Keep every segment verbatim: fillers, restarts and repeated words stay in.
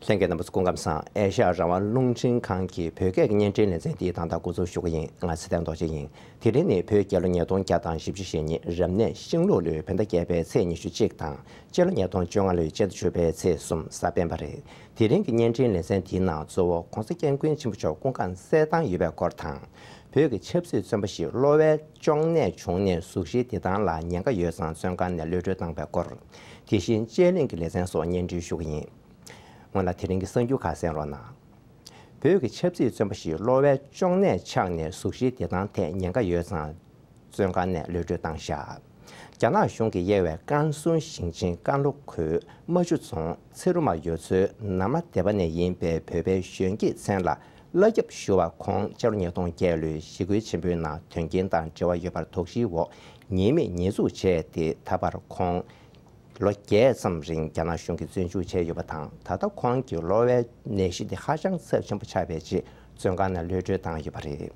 ལྷན་རྒྱས་རྣམ་པ་ཚོ་སྐུ་ཁམས་བཟང་། ཨེ་ཤ་ཡ་རང་དབང་རླུང་འཕྲིན་ཁང་གི་བོད་སྐད་ཀྱི་བརྙན་འཕྲིན་ལེ་ཚན་འདི་ད་ལྟ་འགོ་འཛུགས་ཞུ་གི་ཡིན། ང་ཚེ་བརྟན་རྡོ་རྗེ་ཡིན། དེ་རིང་ནི་བོད་རྒྱལ་ལོ་ཉིས་སྟོང་བརྒྱ་དང་བཞི་བཅུ་ཞེ་གཉིས་རབ་གནས་ཤིང་ལུག་ལོའི་བོད་ཟླ་བརྒྱད་པའི་ཚེས་ཉི་ཤུ་གཅིག་དང་། སྤྱི་ལོ་ཉིས་སྟོང་བཅོ་ལྔ་ལོའི་སྤྱི་ཟླ་བཅུ་པའི་ཚེས་གསུམ་གཟའ་སྤེན་པ་རེད། དེ་རིང་གི་བརྙན་འཕྲིན་ལེ་ཚན་འདིའི་ནང་གཙོ་བོ་༸གོང་ས་༸སྐྱབས་མགོན་ཆེན་པོ་མཆོག་སྐུ་ཁམས་གསལ་ཐང་ཡོད་པའི་སྐོར་དང་། བོད་ཀྱི་ཆབ་སྲིད་བཙོན་པ་ཞིག་གློ་བའི་གཅོང་ནད་བྱུང་ནས་གཟུགས་གཞིའི་བདེ་ཐང་ལ་ཉེན་ཁ་ཡོད་ཙང་བཙོན་ཁང་ནས་གློད་གྲོལ་བཏང་བའི་སྐོར། དེ་བཞིན་དཔྱད་གླེང་གི་ལེ་ཚན་སོགས་སྙན་སྒྲོན་ཞུ་གི་ཡིན། སྔོན་ལ་དེ་རིང་གི་གསར་འགྱུར་ཁག་གསན་རོགས་གནང་། བོད་ཀྱི་ཆབ་སྲིད་བཙོན་པ་ཞིག་གློ་བའི་གཅོང་ནད་ཆགས་ནས་གཟུགས་གཞིའི་བདེ་ཐང་ཐད་ཉེན་ཁ་ཡོད་ཙང་། བཙོན་ཁང་ནས་གློད་གྲོལ་བཏང་བཞག་རྒྱ་ནག་གཞུང་གིས་དབྱེ་བའི་ཀན་སུའུ་ཞིང་ཆེན་ཀན་ལྷོ་ཁུལ་རྨ་ཆུ་རྫོང་ཚེ་རུ་མ་ཡུལ་ཚོའི་ནམ་ལ་སྡེ་པ་ནས་ཡིན་པའི་བོད་པའི་གཞོན་སྐྱེས་མཚན་ལ་བླ་སྐྱབས་ཞུ་བར་ཁོང་སྤྱི་ལོ་ཉིས་སྟོང་བརྒྱད་ལོའི་ཞི་རྒོལ་ཆེན་པོའི་ནང་དོན་རྐྱེན་དང་འབྲེལ་བ་ཡོད་པར་དོགས་གཞིའི་འོག་ཉེས་མེད་ཉེས་འཛུགས་བྱས་ཏེ། ད་བར་ཁོང་ལོ་བརྒྱད་ཙམ་རིང་རྒྱ་ནག་གཞུང་གིས་བཙོན་འཇུག་བྱས་ཡོད་པ་དང་། ད་ལྟ་ཁོང་གི་གློ་བའི་ནད་གཞི་དེ་ཧ་ཅང་ཚབས་ཆེན་པོ་ཆགས་པའི་རྗེས། བཙོན་ཁང་ནས་གློད་གྲོལ་བཏང་ཡོད་པ་རེད།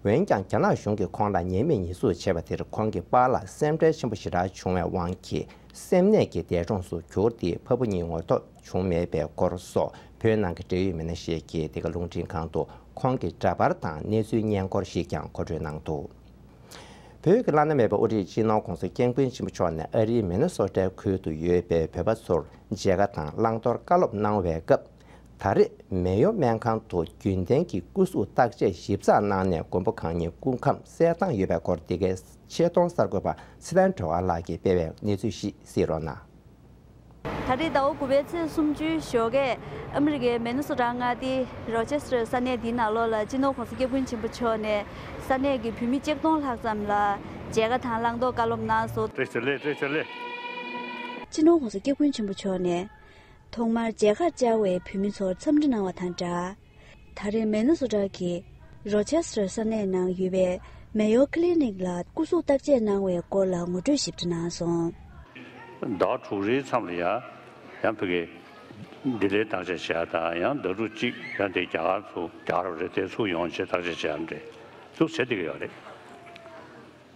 འོན་ཀྱང་། རྒྱ་ནག་གཞུང་གིས་ཁོང་ལ་ཉེས་མེད་ཉེས་འཛུགས་བྱས་པ་དེར། ཁོང་གི་པཱ་ལགས་སེམས་ཁྲལ་ཆེན་པོ་ཞེ་དྲག་བྱུང་བའི་དབང་གིས། སེམས་ནད་ཀྱི་འདས་གྲོངས་སུ་གྱུར་ཏེ། ཕ་བུ་གཉིས་ངོ་ཐོག་བྱུང་མེད་པའི་སྐོར་སོགས། བོད་ནང་གི་འབྲེལ་ཡོད་མི་སྣ་ཞིག་གིས་འདི་ག་རླུང་འཕྲིན་ཁང་དུ་ཁོང་གི་འདྲ་པར་དང་གནས་ཚུལ་སྙན་སྐུལ་ཞིག་ཀྱང་མཁོ་སྤྲོད་གནང་འདུག་བོད་ཀྱི་བླ་ན་མེད་པའི་དབུ་ཁྲིད་སྤྱི་ནོར་༸གོང་ས་༸སྐྱབས་མགོན་ཆེན་པོ་མཆོག་ནས་ཨ་རིའི་མི་ནི་སོ་ཊའི་ཁུལ་དུ་ཡོད་པའི་བོད་པ་ཚོར་མཇལ་ཁ་དང་བླང་དོར་བཀའ་སློབ་གནང་བའི་སྐབས། ད་རེས་མེ་ཡོ་སྨན་ཁང་དུ་རྒྱུན་ལྡན་གྱི་སྐུ་གཟུགས་བརྟག་དཔྱད་ཞིབ་ཚགས་གནང་ནས། མགོན་པོ་གང་ཉིད་སྐུ་ཁམས་གསལ་ཐང་ཡོད་པའི་སྐོར། འདི་གའི་ཆེད་གཏོང་གསར་འགོད་པ་ཚེ་བརྟན་སྒྲོལ་དཀར་ལགས་ཀྱིས་སྤེལ་བའི་གནས་ཚུལ་ཞིག་གཟིགས་རོགས་གནང་། ད་རེས་ཟླ་བ་དགུ་པའི་ཚེས་སུམ་ཅུའི་ཞོགས་ཀས་ཨ་མི་རི་ཀའི་མེ་ནི་སོ་ཊ་མངའ་སྡེའི་རོ་ཆེ་སི་ཊར་ས་གནས་འདིའི་ནང་ལོགས་ལ་སྤྱི་ནོར་༸གོང་ས་༸སྐྱབས་མགོན་ཆེན་པོ་མཆོག་ནས་ས་གནས་ཀྱི་བོད་མི་ཆིག་སྟོང་ལྷག་ཙམ་ལ་མཇལ་ཁ་དང་བླང་དོར་བཀའ་སློབ་གནང་སོང་། བཀྲ་ཤིས་བདེ་ལེགས། བཀྲ་ཤིས་བདེ་ལེགས། སྤྱི་ནོར་༸གོང་ས་༸སྐྱབས་མགོན་ཆེན་པོ་མཆོག་ནས། ཐོག་མར་མཇལ་ཁར་བཅར་བའི་བོད་མི་ཚོར་འཚམས་འདྲི་གནང་བ་དང་སྦྲགས། ད་རེས་མེ་ནི་སོ་ཊ་གི་རོ་ཆེ་སི་ཊར་ས་གནས་ནང་ཡོད་པའི་མེ་ཡོ་ཁི་ལི་ནིག་ལ་སྐུ་གཟུགས་བརྟག་དཔྱད་གནང་བའི་སྐོར་ལ་ངོ་སྤྲོད་ཞིབ་ཕྲ་གནང་སོང་། ཟླ་བ་དྲུག་རེའི་མཚམས་ལ་ཡང་ཡང་ཕ་གིར་ལྡི་ལིར་བརྟག་དཔྱད་བྱས་དང་། ཡང་ཟླ་དྲུག་གཅིག་ཡང་དེ་རྒྱ་གར་ཚུར། རྒྱ་གར་རེད་དེ། ཚུར་ཡོང་བྱས་བརྟག་དཔྱད་བྱས་རེད། ཚུར་བྱས་བསྡད་ཀྱི་ཡོད་རེད།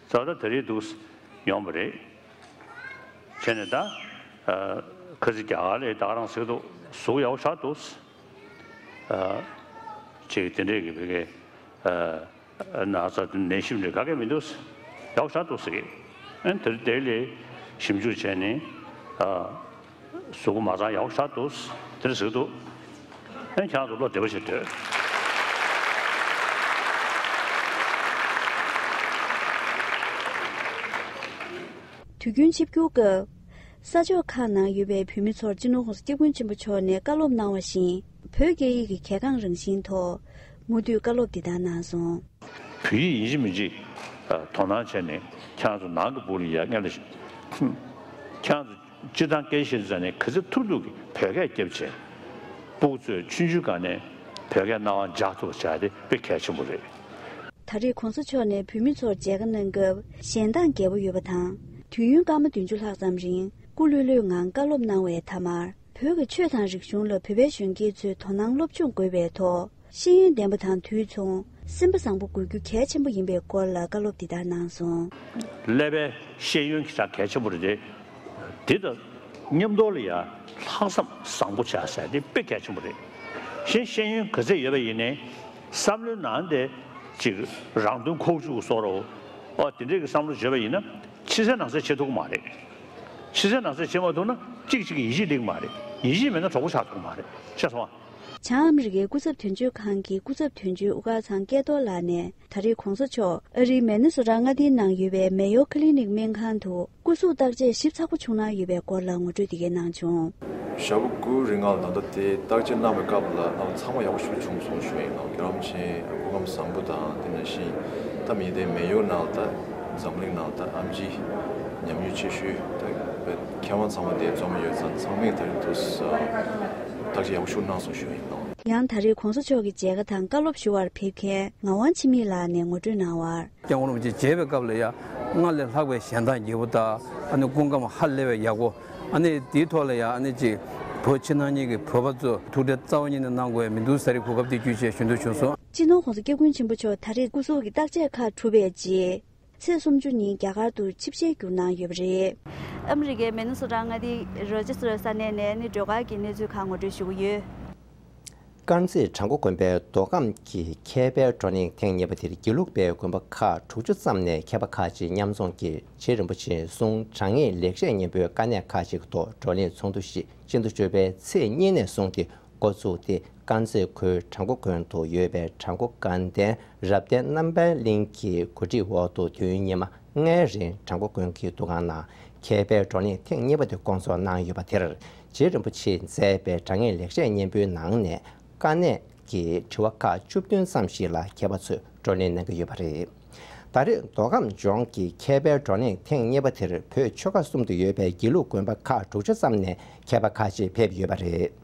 ད་ལྟ་ད་རེས་འདུག་ཡོང་བ་རེད། བྱས་ནས་ད་ཨ་ཁ་སང་རྒྱ་གར་ལ་ད་ག་རང་ཟེར་འདུག་གཟུགས་ཡག་པོ་ཆགས་འདུག་ཨ་ཅིག་དེ་འདྲས་ཀྱི་བོད་སྐད་ཨ་ན་ཚ་ནད་གཞི་འདྲ་ག་གེ་མི་འདུག་ཡག་པོ་ཆགས་འདུག་ཟེར་གི། ཨ་ནི་དེ་དེ་ལས་ཞིབ་འཇུག་བྱས་ནས་ཨ། གཟུགས་པོ་མ་ཚང་ཡག་པོ་ཆགས་འདུག་དེ་འདྲ་ཟེར་གི་འདུག་ཨ་ནི་ཁྱེད་རང་ཚོ་བློ་བདེ་པོ་བྱེད་འདོད། དུས་རྒྱུན་ཆིབས་བསྒྱུར་སྐབས། ས་ཕྱོགས་ཁག་ནང་ཡོད་པའི་བོད་མི་ཚོར་སྤྱི་ནོར་༸གོང་ས་༸སྐྱབས་མགོན་ཆེན་པོ་མཆོག་ནས་བཀའ་སློབ་གནང་བ་བཞིན། བོད་སྐད་ཡིག་གི་གལ་འགངས་རང་བཞིན་ཐོག་མུ་མཐུད་བཀའ་སློབ་འདི་ལྟར་གནང་སོང་། བོད་ཡིག་ཡིན་གཅིག་མིན་གཅིག་དོ་སྣང་བྱས་ནས། ཁྱེད་རང་ཚོ་ནང་གི་སྦུག་ལ་ཡ་སྔོན་ལ་ཁྱེད་རང་ཚོ་སྤྱིར་བཏང་སྐད་ཆ་བཤད་དུས་ཙང་ནས་ག་ཚོད་ཐུབ་ཐུབ་ཀྱིས་བོད་སྐད་རྒྱབ་བྱས། སྤུ་གུ་ཚོས་ཆུང་ཆུང་སྒང་ནས་བོད་སྐད་རྣ་བར་འཇགས་ཐུབ་པ་བྱ་ཡ་དེ་དཔེ་གལ་ཆེན་པོ་རེད། ད་རེས་གོང་ས་མཆོག་ནས་བོད་མི་ཚོར་མཇལ་ཁ་གནང་སྐབས་གཞན་དང་རྒྱལ་པོ་ཡོད་པ་དང་། དུས་ཡུན་སྐར་མ་བདུན་ཅུ་ལྷག་ཙམ་རིང་སྐུ་ལྷོད་ལྷོད་ངང་བཀའ་སློབ་གནང་བའི་ཐ་མར། བོད་ཀྱི་ཆོས་དང་རིག་གཞུང་ལ་བོད་པའི་གཞོན་སྐྱེས་ཚོས་དོ་སྣང་སློབ་སྦྱོང་དགོས་པའི་ཐོག་ཤེས་ཡོན་ལྡན་པ་དང་དུས་མཚུངས་སེམས་པ་བཟང་པོ་དགོས་རྒྱུ་གལ་ཆེན་པོ་ཡིན་པའི་སྐོར་ལ་བཀའ་སློབ་འདི་ལྟར་གནང་སོང་། ཀླད་པའི་ཤེས་ཡོན་གྱི་ཆ་གལ་ཆེན་པོ་རེད་དེ། དེ་དང་མཉམ་དུ་ལ་ཡང་ལྷག་བསམ་བཟང་པོ་བྱ་ཟེར་དེ་དཔེ་གལ་ཆེན་པོ་རེད། གཞན་ཤེས་ཡོན་ག་ཚད་ཡོད་པ་ཡིན་ནའི་བསམ་བློའི་ནང་དེ་ཅིག་རང་དོན་ཁོག་བཅུག་བཟོ་འདྲ་བོ། ཨོ་དེ་འདྲས་ཀྱི་བསམ་བློ་བརྗོད་པ་ཡིན་ན་ཕྱི་གསལ་ནང་གསལ་བྱེད་ཐུབ་ཀྱི་མ་རེད། ཕྱི་གསལ་ནང་གསལ་བྱེད་མ་ཐུབ་ན་གཅིག་གཅིག་གི་ཡིད་ཆེས་སླེབས་ཀྱི་མ་རེད། ཡིད་ཆེས་མེད་ན་གྲོགས་པོ་ཆགས་ཐུབ་ཀྱི་མ་རེད། ཤེས་སོང་ཨ། བྱང་ཨ་མི་རི་ཀའི་སྐུ་ཚབ་དོན་གཅོད་ཁང་གི་སྐུ་ཚབ་དོན་གཅོད་དབུ་དཀར་ཚང་སྐལ་རྡོར་ལགས་ནས་ད་རེས་གོང་ས་མཆོག་ཨ་རིའི་མེ་ནི་སོ་ཊ་མངའ་སྡེའི་ནང་ཡོད་པའི་མེ་ཡོ་ཁི་ལི་ནིག་སྨན་ཁང་དུ་སྐུ་གཟུགས་བརྟག་དཔྱད་ཞིབ་ཚགས་པོ་བྱུང་གནང་ཡོད་པའི་སྐོར་ལ་ངོ་སྤྲོད་འདི་གས་གནང་བྱུང་། ཞག་པོ་དགུ་རིང་ལ་ད་ལྟ་དེ་བརྟག་དཔྱད་གནང་བའི་སྐབས་ལ་ཨ་ཚང་མ་ཡག་པོ་ཞིག་བྱུང་སོང་ཞུ་ཡིན་ནོ། རྒྱལ་བ་རིན་པོ་ཆེ་སྐུ་ཁམས་བཟང་པོ་དང་དེ་ནང་བཞིན་ད་མི་དེ་མེ་ཡོ་ནང་ད་འཛམ་གླིང་ནང་ད་ཨེམ་ཆི་ཉམས་མྱོང་ཆེ་ཤོས་ད་མཁས་དབང་ཚང་མ་དེ་འཛོམས་ཡོད་ཙང་ཚང་མས་ད་རིང་དུ་བརྟག་དཔྱད་ཡག་པོ་ཞིག་གནང་སོང་ཞུ་ཡིན་ནོ། ཡང་ད་རེས་གོང་ས་མཆོག་གི་མཇལ་ཁ་དང་བཀའ་སློབ་ཞུ་བར་ཕེབས་མཁན་ངག་དབང་འཆི་མེད་ལགས་ནས་ངོ་སྤྲོད་གནང་བར། སྐྱབས་མགོན་རིན་པོ་ཆེ་མཇལ་བའི་སྐབས་ལ་ཡང་སྔར་ལས་ལྷག་པའི་ཞལ་ཐང་རྒྱས་པོ་དང་། ཨ་ནི་སྐུ་ཁམས་ཧ་ལས་པའི་ཡག་པོ། ཨ་ནི་དེའི་ཐོག་ལ་ཡང་ཨ་ནི་ཅིག་བོད་ཕྱི་ནང་གཉིས་ཀྱི་བོད་པ་ཚོ་ཐུགས་ཁྲལ་རྩ་བ་ཉིད་ནས་གནང་དགོས་ཡ་མི་འདུག་ཟེར་གོ་སྐབས་དེ་བརྒྱུད་བྱས་ཞུ་འདོད་བྱུང་སོང་། སྤྱི་ནོར་༸གོང་ས་༸སྐྱབས་མགོན་ཆེན་པོ་མཆོག་ད་རེས་སྐུ་གཟུགས་ཀྱི་བརྟག་དཔྱད་ཁག་གྲུབ་པའི་རྗེས། ཚེས་སུམ་ཅུ་ཉིན་རྒྱ་གར་དུ་ཆིབས་ཞལ་བསྒྱུར་གནང་ཡོད་པ་རེད། ཨ་མི་རི་ཀའི་མེ་ནི་སོ་ཊ་མངའ་སྡེའི་རོ་ཆེ་སི་ཊར་ས་གནས་ནས་ནི་སྒྲོལ་དཀར་གྱི་གནས་ཚུལ་ཁག་ངོ་སྤྲོད་ཞུ་གི་ཡོད། དཀར་མཛེས་བྲག་འགོ་དགོན་པའི་མདོ་ཁམས་ཀྱི་མཁས་པའི་བགྲོ་གླེང་ཐེངས་གཉིས་པ་དེར་དགེ་ལུགས་པའི་དགོན་པ་ཁག་དྲུག་ཅུ་ཙམ་ནས་མཁས་པ་ཁག་ཅིག་མཉམ་འཛོམས་ཀྱིས་རྗེ་རིན་པོ་ཆེའི་གསུང་དྲང་ངེས་ལེགས་བཤད་སྙིང་པོའི་དཀའ་གནད་ཁག་ཅིག་གི་ཐོག་བགྲོ་གླེང་ཚོགས་འདུ་ཞིག་སྤྱི་ཟླ་བཅུ་པའི་ཚེས་གཉིས་ནས་བཟུང་སྟེ་འགོ་བཙུགས་ཏེ། དཀར་མཛེས་ཁུལ་བྲག་འགོ་དགོན་དུ་ཡོད་པའི་བྲག་འགོ་དགའ་ལྡན་རབ་བརྟན་རྣམ་པའི་གླིང་གི་གོ་སྒྲིག་འོག་ཏུ་དུས་ཡུན་ཉི་མ་ལྔའི་རིང་བྲག་འགོ་དགོན་གྱི་འདུ་ཁང་ནང་མཁས་པའི་བགྲོ་གླེང་ཐེངས་གཉིས་པ་དེ་སྐོང་ཚོགས་གནང་ཡོད་པ་དེར། རྗེ་རིན་པོ་ཆེས་མཛད་པའི་དྲང་ངེས་ལེགས་བཤད་སྙིང་པོའི་ནང་ནས་དཀའ་གནད་ཀྱི་དྲི་བ་ཁག་བཅུ་བདུན་ཙམ་ཞིག་ལ་མཁས་པ་ཚོས་བགྲོ་གླེང་གནང་གི་ཡོད་པ་རེད། ད་རེས་མདོ་ཁམས་ལྗོངས་ཀྱི་མཁས་པའི་བགྲོ་གླེང་ཐེངས་གཉིས་པ་དེར་བོད་ཆོལ་ཁ་གསུམ་དུ་ཡོད་པའི་དགེ་ལུགས་དགོན་པ་ཁག་དྲུག་ཅུ་ཙམ་ནས་མཁས་པ་ཁག་ཅིག་ཕེབས་ཡོད་པ་རེད།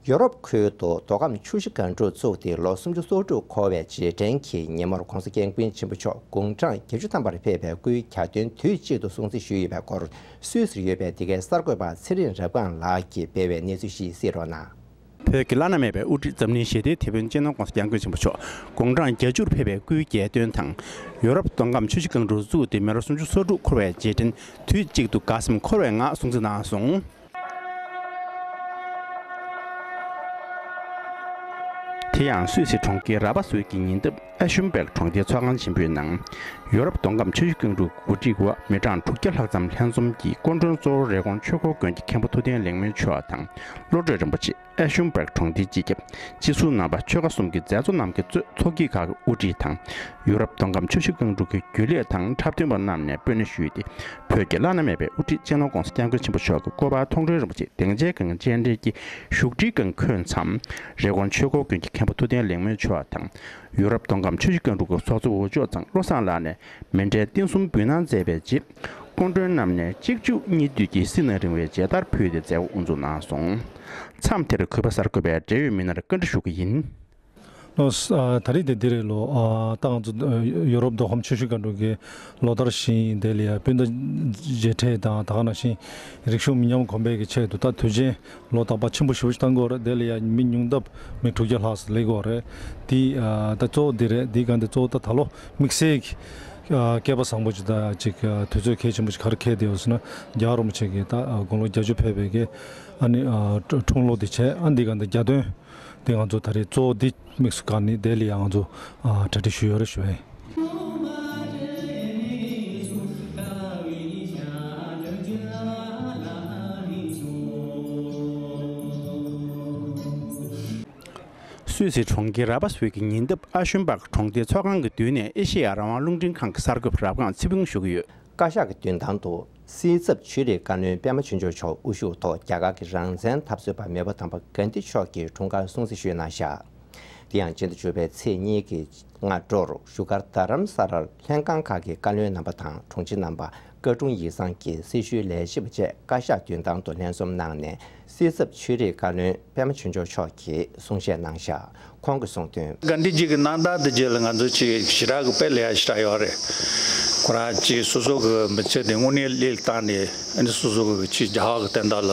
ཡོ་རོབ་ཁུལ་དུ་མདོ་ཁམས་ཆུ་བཞི་སྒང་དྲུག་བཙུགས་ཏེ་ལོ་སུམ་ཅུ་སོ་དྲུག་འཁོར་བའི་རྗེས་དྲན་གྱི་ཉིན་མོར་༧གོང་ས་༧སྐྱབས་མགོན་ཆེན་པོ་མཆོག་དགུང་གྲངས་བརྒྱད་ཅུ་ཐམ་པར་ཕེབས་པའི་སྐུའི་གྱ་སྟོན་དུས་གཅིག་ཏུ་སྲུང་བརྩི་ཞུས་ཡོད་པའི་སྐོར། སུད་སིར་ཡོད་པའི་འདི་གའི་གསར་འགོད་པ་ཚེ་རིང་རབ་སྒང་ལགས་ཀྱིས་སྤེལ་བའི་གནས་ཚུལ་ཞིག་གསན་རོགས་གནང་། བོད་ཀྱི་བླ་ན་མེད་པའི་དབུ་ཁྲིད་འཛམ་གླིང་ཞི་བདེའི་དེད་དཔོན་སྤྱི་ནོར་༧གོང་ས་༧སྐྱབས་མགོན་ཆེན་པོ་མཆོག་དགུང་གྲངས་བརྒྱད་ཅུར་ཕེབས་པའི་སྐུའི་གྱ་སྟོན་དང་། ཡོ་རོབ་མདོ་ཁམས་ཆུ་བཞི་སྒང་དྲུག་བཙུགས་ཏེ་མི་ལོ་སུམ་ཅུ་སོ་དྲུག་འཁོར་བའི་རྗེས་དྲན་དུས་གཅིག་ཏུ་དགའ་སེམས་འཁོལ་བའི་ངང་སྲུང་བརྩི་གནང་སོང་། དེ་ཡང་སུད་སི་གྲོང་ཁྱེར་ར་པ་སུའི་གི་ཉེ་འདབས་ཨ་ཤུན་བེག་གྲོང་སྡེའི་ཚོགས་ཁང་ཆེན་པོའི་ནང་། ཡོ་རོབ་མདོ་ཁམས་ཆུ་བཞི་སྒང་དྲུག་གོ་སྒྲིག་འོག་མི་གྲངས་དྲུག་བརྒྱ་ལྷག་ཙམ་ལྷན་འཛོམས་ཀྱིས་སྐུ་མགྲོན་གཙོ་བོར་རི་ཀོན་ཆོས་འཁོར་དགོན་གྱི་མཁན་པོ་ཐུབ་བསྟན་ལེགས་སྨོན་མཆོག་དང་། བློ་གྲོས་རིན་པོ་ཆེ། ཨེ་ཤུན་བེག་གྲོང་སྡེའི་སྤྱི་ཁྱབ། སྤྱི་ཟུར་རྣམ་པ་ཆོལ་ཁ་གསུམ་གྱི་མཛད་གཙོ་རྣམས་ཀྱིས་གཙོས་ཚོགས་སྐྱིད་ཁག་གི་དབུ་ཁྲིད་དང་། ཡུ་རོབ་མདོ་ཁམས་ཆུ་བཞི་སྒང་དྲུག་གི་རྒྱུན་ལས་དང་འཁྲབ་སྟོན་པ་རྣམས་ནས་སྤོས་སྣེ་ཞུས་ཏེ། བོད་ཀྱི་བླ་ན་མེད་པའི་དབུ་ཁྲིད་སྤྱི་ནོར་༧གོང་ས་༧སྐྱབས་མགོན་ཆེན་པོ་མཆོག་གི་སྐུ་པར་མཐོང་གྲོལ་རིན་པོ་ཆེ་སྡིངས་ཆའི་སྒང་སྤྱན་འདྲེན་གྱིས་བཞུགས་ཁྲིའི་སྒང་འཁོད་མཚམས། རི་ཀོན་ཆོས་འཁོར་དགོན་གྱི་མཁན་པོ་ཐུབ་བསྟན་ལེགས་སྨོན་མཆོག་དང་། ཡུ་རོབ་མདོ་ཁམས་ཆུ་བཞི་སྒང་དྲུག་གི་ཚོགས་གཙོ་འོས་ཆོས་ཚང་བློ་བཟང་ལགས་ནས་མཎྜལ་རྟེན་གསུམ་འབུལ་གནང་མཛད་པའི་རྗེས། སྐུ་མགྲོན་རྣམས་ནས་གཅིག་མཇུག་གཉིས་མཐུད་ཀྱིས་སྲིད་ན་རིང་བའི་མཇལ་དར་ཕུལ་ཏེ་མཛད་སྒོ་དབུ་འཛུགས་གནང་སོང་། མཚམས་དེར་གུས་པ་གསར་འགོད་པས་འབྲེལ་ཡོད་མི་སྣར་བཀའ་འདྲི་ཞུ་གི་ཡིན། ལོ། ཨ། ད་རེས་དེ་འདི་རེད་ལོ། ཨ། ད་ང་ཚོ་ཡོ་རོབ་མདོ་ཁམས་ཆུ་བཞི་སྒང་དྲུག་གི་ལོ་ལྟར་བཞིན་དེ་ལ་ཡ་སྤུན་ཟླ་མཇལ་འཕྲད་དང་ད་ག་ནང་བཞིན་རིག་གཞུང་མི་ཉམས་གོང་འཕེལ་གྱི་ཆེད་དུ་ད་དུས་ཆེན་ལོ་རྟག་པར་ཆེན་པོ་ཞེ་པོ་ཞིག་བཏང་གི་ཡོད་རེད། དེ་ལ་ཡ་མི་ཉུང་མཐའ་མི་དྲུག་བརྒྱ་ལྷག་ཙམ་སླེབས་ཀྱི་ཡོད་རེད། དེ། ཨ། ད་གཙོ་བོ་འདི་རེད། འདིའི་སྒང་དེ་གཙོ་བོ་ད་ད་ལོ་དམིགས་བསལ་གྱི། ཨ། སྐལ་པ་བཟང་པོ་ཅིག་དང་ཅིག་ཨ། དུས་ཚོད་གལ་ཆེན་པོ་ཅིག་ག་རེ་འཁེལ་བསྡད་ཡོད་ཟེར་ན། རྒྱལ་བ་རིན་པོ་ཆེ་གི་ད་ཨ། དགུང་ལོ་བརྒྱད་ཅུ་ཕེབས་པའི་གི་ཨ་ནི་ཨ། འཁྲུངས་ལོ་དེ་བྱས། ཨ། འདི་ག་འདི་གྱ་སྟོན་དེ་ང་ཚོ་ད་རེས་གཙོ་བོ་འདི་དམིགས་སུ་བཀར་ནས་དེ་ལ་ཡང་ང་ཚོ་ཨ། གྲ་སྒྲིག་ཞུས་ཡོད་རེད་ཞུ་བ་ཡིན། སུད་སི་གྲོང་ཁྱེར་ར་པ་སུའི་གི་ཉེ་འདབས་ཨ་ཤུན་པག་གྲོང་སྡེའི་ཚོགས་ཁང་གི་མདུན་ནས་ཨེ་ཤེ་ཡ་རང་དབང་རླུང་འཕྲིན་ཁང་གི་གསར་འགོད་པ་རབ་སྒང་ཚེ་ཕུན་ཞུ་གི་ཡོད། བཀའ་ཤག་གི་མདུན་ཐང་དུ་སྲིད་ཚབ་ཆོས་རིག་བཀའ་བློན་པད་མ་ཆོས་འབྱོར་མཆོག་དབུ་བཞུགས་ཐོག་རྒྱ་གར་གྱི་རང་བཙན་འཐབ་རྩོད་པ་མེས་པོ་དམ་པ་གྷན་དྷི་མཆོག་གི་འཁྲུངས་སྐར་སྲུང་བརྩི་ཞུས་གནང་བཞག། དེ་ཡང་སྤྱི་ཟླ་བཅུ་པའི་ཚེས་གཉིས་ཀྱི་སྔ་དྲོར་བཞུགས་སྒར་རྡ་རམ་ས་ལར་ལྷན་ཁང་ཁག་གི་བཀའ་བློན་རྣམ་པ་དང་དྲུང་ཆེ་རྣམ་པ། བཀའ་དྲུང་ཡིག་ཚང་གི་སྲི་ཞུའི་ལས་བྱེད་པ་བཅས་བཀའ་ཤག་མདུན་ཐང་དུ་ལྷན་འཛོམས་གནང་ནས། སྲིད་ཚབ་ཆོས་རིག་བཀའ་བློན་པད་མ་ཆོས་འབྱོར་མཆོག་གིས་གསུང་བཤད་གནང་བཞག། ཁོང་གིས་གསུངས་དོན། གྷན་དྷི་ཇི་གི་གནང་སྟངས་དེ་རྗེས་ལ་ང་ཚོ་ཅིག་ཞེ་དྲག་གི་དཔེ་ལེན་ཡ་ཞེ་དྲག་ཡོད་རེད། ཁོ་རང་ཅིག་སོ་སོ་གི་མི་ཚེ་དེ་དངོས་གནས་སླེབས་བཏང་ནས། ཨ་ནི་སོ་སོ་གི་ཅིག་རྒྱ་གར་གི་བསྟན་བདག་ལ་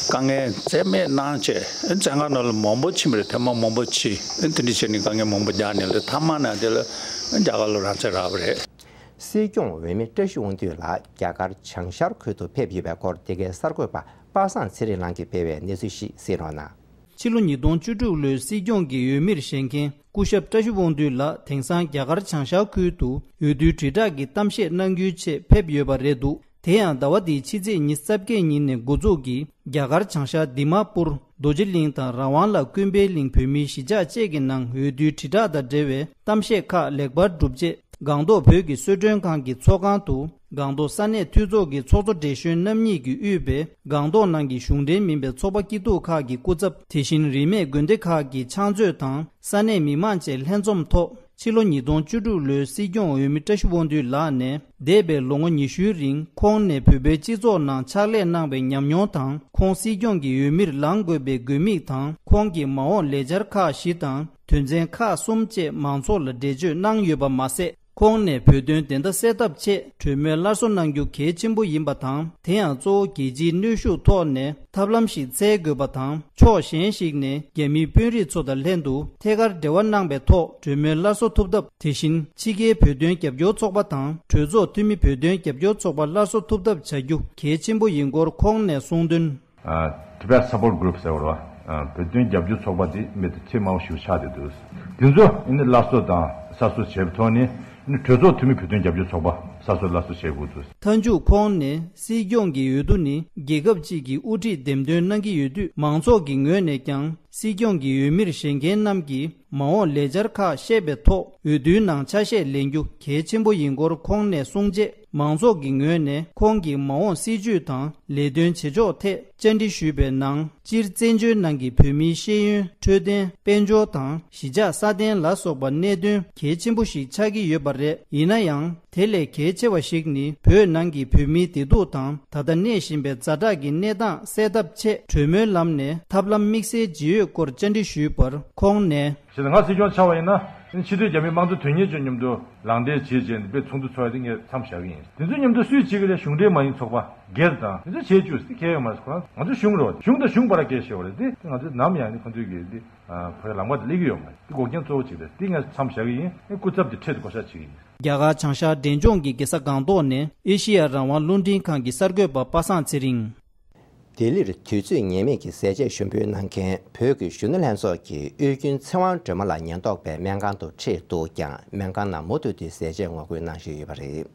དཀའ་ངལ་ཚད་མེད་གནང་བྱས། ཨ་ནི་བཙོན་ཁང་ནང་ལ་མང་པོ་ཕྱིན་པ་རེད། ཐེངས་མ་མང་པོ་ཕྱིན། ཨ་ནི་དེ་འདྲ་བྱས་ནས་དཀའ་ངལ་མང་པོ་རྒྱག་ནས་ལ་མཐའ་མ་ན་དེ་ལ་རྒྱ་གར་ལ་རང་བཙན་རག་པ་རེད། སྲིད་སྐྱོང་འོས་མི་བཀྲ་ཤིས་དབང་འདུས་ལགས་རྒྱ་གར་བྱང་ཤར་ཁུལ་དུ་ཕེབས་ཡོད་པའི་སྐོར། འདི་གའི་གསར་འགོད་པ་པ་སངས་ཚེ་རིང་ལགས་ཀྱིས་སྤེལ་བའི་གནས་ཚུལ་ཞིག་གསན་རོགས་གནང་། ཕྱི་ལོ་ཉིས་སྟོང་བཅུ་དྲུག་ལོའི་སྲིད་སྐྱོང་གི་འོས་མིར་བཞེངས་མཁན་སྐུ་ཞབས་བཀྲ་ཤིས་དབང་འདུས་ལགས་དེང་སང་རྒྱ་གར་བྱང་ཤར་ཁུལ་དུ་འོས་བསྡུའི་དྲིལ་བསྒྲགས་ཀྱི་གཏམ་བཤད་གནང་རྒྱུའི་ཆེད་ཕེབས་ཡོད་པ་རེད་འདུག། དེ་ཡང་ཟླ་བ་འདིའི་ཕྱི་ཚེས་ཉི་ཤུ་རྩ་བརྒྱད་ཉིན་ནས་འགོ་འཛུགས་ཀྱིས་རྒྱ་གར་བྱང་ཤར་དི་མ་པུར། རྡོ་རྗེ་གླིང་དང་རང་དབང་ལ་ཀུན་ཕན་གླིང་བོད་མིའི་གཞིས་ཆགས་བཅས་ཀྱི་ནང་འོས་བསྡུའི་དྲིལ་བསྒྲགས་དང་འབྲེལ་བའི་གཏམ་བཤད་ཁག་ལེགས་པར་གྲུབ་རྗེས། སྒང་ཏོག་བོད་ཀྱི་གསོལ་མགྲོན་ཁང་གི་ཚོགས་ཁང་དུ་སྒང་ཏོག་ས་གནས་འཐུས་ཚོགས་ཀྱི་ཚོགས་གཙོ་བགྲེས་གཞོན་རྣམ་གཉིས་ཀྱིས་དབུས་པའི་སྒང་ཏོག་ནང་གི་གཞུང་འབྲེལ་མིན་པའི་ཚོགས་པ་སྐྱིད་སྡུག་ཁག་གི་སྐུ་ཚབ། དེ་བཞིན་རིས་མེད་དགོན་སྡེ་ཁག་གི་ཕྱག་མཛོད་དང་ས་གནས་མི་མང་བཅས་ལྷན་འཛོམས་ཐོག། ཕྱི་ལོ་ཉིས་སྟོང་བཅུ་དྲུག་ལོའི་སྲིད་སྐྱོང་འོས་མི་བཀྲ་ཤིས་དབང་འདུས་ལགས་ནས། འདས་པའི་ལོ་ངོ་ཉི་ཤུའི་རིང་ཁོང་ནས་བོད་པའི་སྤྱི་ཚོགས་ནང་ཕྱག་ལས་གནང་བའི་ཉམས་མྱོང་དང་། ཁོང་སྲིད་སྐྱོང་གི་འོས་མིར་ལངས་དགོས་པའི་དགོས་དམིགས་དང་། ཁོང་གི་མ་འོངས་ལས་འཆར་ཁག་བཞི་དང་། དོན་ཚན་ཁག་གསུམ་བཅས་མང་ཚོགས་ལ་འགྲེལ་བརྗོད་གནང་ཡོད་པ་མ་ཟད། ཁོང་ནས་བོད་དོན་བདེན་མཐའ་གསལ་ཐབས་ཆེད་གྲོས་མོལ་སླར་གསོ་གནང་རྒྱུ་གལ་ཆེན་པོ་ཡིན་པ་དང་། དེ་ཡང་གཙོ་བོ་རྒྱལ་སྤྱིའི་གནོན་ཤུགས་ཐོག་ནས་ཐབས་ལམ་ཞིག་བཙལ་དགོས་པ་དང་། ཕྱོགས་གཞན་ཞིག་ནས་རྒྱ་མིའི་དཔོན་རིགས་ཚོ་དང་ལྷན་དུ་ཐད་ཀར་འབྲེལ་བ་གནང་བའི་ཐོག་གྲོས་མོལ་སླར་གསོ་ཐུབ་ཐབས། དེ་བཞིན་ཕྱི་རྒྱལ་བོད་དོན་རྒྱབ་སྐྱོར་ཚོགས་པ་དང་གྲོས་ཚོགས་འཐུས་མི་བོད་དོན་རྒྱབ་སྐྱོར་ཚོགས་པ་སླར་གསོ་ཐུབ་ཐབས་བྱ་རྒྱུ་གལ་ཆེན་པོ་ཡིན་སྐོར་ཁོང་ནས་གསུངས་དོན། ཨ། Tibet Support Group ཟེར་བ་རེད་ བོད་དོན་རྒྱབ་སྐྱོར་ཚོགས་པ་དེ་མི་དེ་ཚད་དམའ་བ་ཞིག་ཆགས་བསྡད་འདུག་དེ་ཚོ་ཨ་ནི་སླར་གསོ་དང་གསར་བཟོ་བྱས་པའི་ཐོག་ནས་ཨ་ནི་གྲོས་ཚོགས་འཐུས་མི་བོད་དོན་རྒྱབ་སྐྱོར་ཚོགས་པ་གསར་བཟོ་སླར་གསོ་བྱེད་དགོས་འདུག་མཐའ་མཇུག་ཁོང་ནས་སྲིད་སྐྱོང་གི་འོས་བསྡུ་ནི་རྒྱལ་ཁབ་ཅིག་གི་དབུ་ཁྲིད་འདེམས་ཐོན་གནང་གི་ཡོད་དུས། མང་ཚོགས་ཀྱི་ངོས་ནས་ཀྱང་སྲིད་སྐྱོང་གི་འོས་མིར་བཞེངས་མཁན་རྣམས་ཀྱིས་མ་འོངས་ལས་འཆར་ཁག་བཤད་པའི་ཐོག་འོས་བསྡུའི་ནང་ཆ་ཤས་ལེན་རྒྱུ་གལ་ཆེན་པོ་ཡིན་སྐོར་ཁོང་ནས་གསུངས་རྗེས། མང་ཚོགས་ཀྱི་ངོས་ནས་ཁོང་གི་མ་འོངས་སྲིད་བྱུས་དང་ལས་དོན་བྱེད་ཕྱོགས་ཐད་བཅར་འདྲི་ཞུས་པའི་ནང་། སྤྱིར་བཙན་བྱོལ་ནང་གི་བོད་མིའི་ཤེས་ཡོན། འཕྲོད་བསྟེན། དཔལ་འབྱོར་དང་གཞིས་ཆགས་སྲ་བརྟན་ལ་སོགས་པ་གནད་དོན་གལ་ཆེན་པོ་ཞིག་ཆགས་ཀྱི་ཡོད་པ་རེད། ཡིན་ན་ཡང་། དེ་ལས་གལ་ཆེ་བ་ཞིག་ནི་བོད་ནང་གི་བོད་མིའི་བདེ་སྡུག་དང་། ད་ལྟ་གནས་བཞིན་པའི་ཛ་དྲག་གི་གནས་སྟངས་སེལ་ཐབས་ཆེད་གྲོས་མོལ་ལམ་ནས་ཐབས་ལམ་དམིགས་བསལ་ཇི་ཡོད་སྐོར་བཅར་འདྲི་ཞུས་པར་ཁོང་ནས། བྱས་ཙང་ང་སྲིད་སྐྱོང་ཆགས་པ་ཡིན་ན། ཕྱི་སྡོད་རྒྱ་མི་དམངས་གཙོ་དོན་གཉེར་ཚོའི་མཉམ་དུ་ལངས་བསྡད་བྱས་བྱས་ནས་དཔེ་ཚོགས་འདུ་ཚོགས་ཡ་དེ་ངས་མཚམས་བཞག་གི་ཡིན། དེ་ཚོའི་མཉམ་དུ་སུས་བྱེད་ཀྱི་རེད། གཞུང་འབྲེལ་མ་ཡིན་ཚོགས་པ་སྒེར་དང་དེ་ཚོས་བྱེད་རྒྱུ་དེ་གལ་ཡོད་མ་རེད། ཁོ་རང་ང་ཚོ་གཞུང་རེད་བ། གཞུང་དང་གཞུང་བར་ལ་སྐད་བཤད་པ་རེད། དེ་ང་ཚོ་ནམ་ཡང་ནི་ཁོ་ཚོའི་གི་དེ་ཁོ་རའི་ལམ་ཁ་དེ་སླེབས་ཀྱི་ཡོད་མ་རེད། དེ་འགོག་རྐྱེན་གཙོ་བོ་གཅིག་རེད། དེ་ངས་མཚམས་བཞག་གི་ཡིན། ཨེ་སྐུ་ཚབ་དེ་འཕྲལ་དུ་བསྐོ་བཞག་བྱེད་ཀྱི་ཡིན། རྒྱ་གར་བྱང་ཤར་འབྲས་ལྗོངས་ཀྱི་རྒྱལ་ས་སྒང་ཏོག་ནས་ཨེ་ཤེ་ཡ་རང་དབང་རླུང་འཕྲིན་ཁང་གི་གསར་འགོད་པ་པ་སངས་ཚེ་རིང་། ལྡི་ལིར་དུས་ཚོད་ངེས་མེད་ཀྱི་ཟས་བཅད་ཞུ་འབུལ་གནང་མཁན་བོད་ཀྱི་གཞོན་ནུ་ལྷན་ཚོགས་ཀྱི་དབུས་རྒྱུན་ཚེ་དབང་སྒྲོལ་མ་ལགས་ཉེན་རྟོག་པས་སྨན་ཁང་དུ་ཁྲིད་འདུག་ཀྱང་སྨན་ཁང་ནང་མུ་མཐུད་དུ་ཟས་བཅད་ངོ་རྒོལ་གནང་བཞིན་ཡོད་པ་རེད།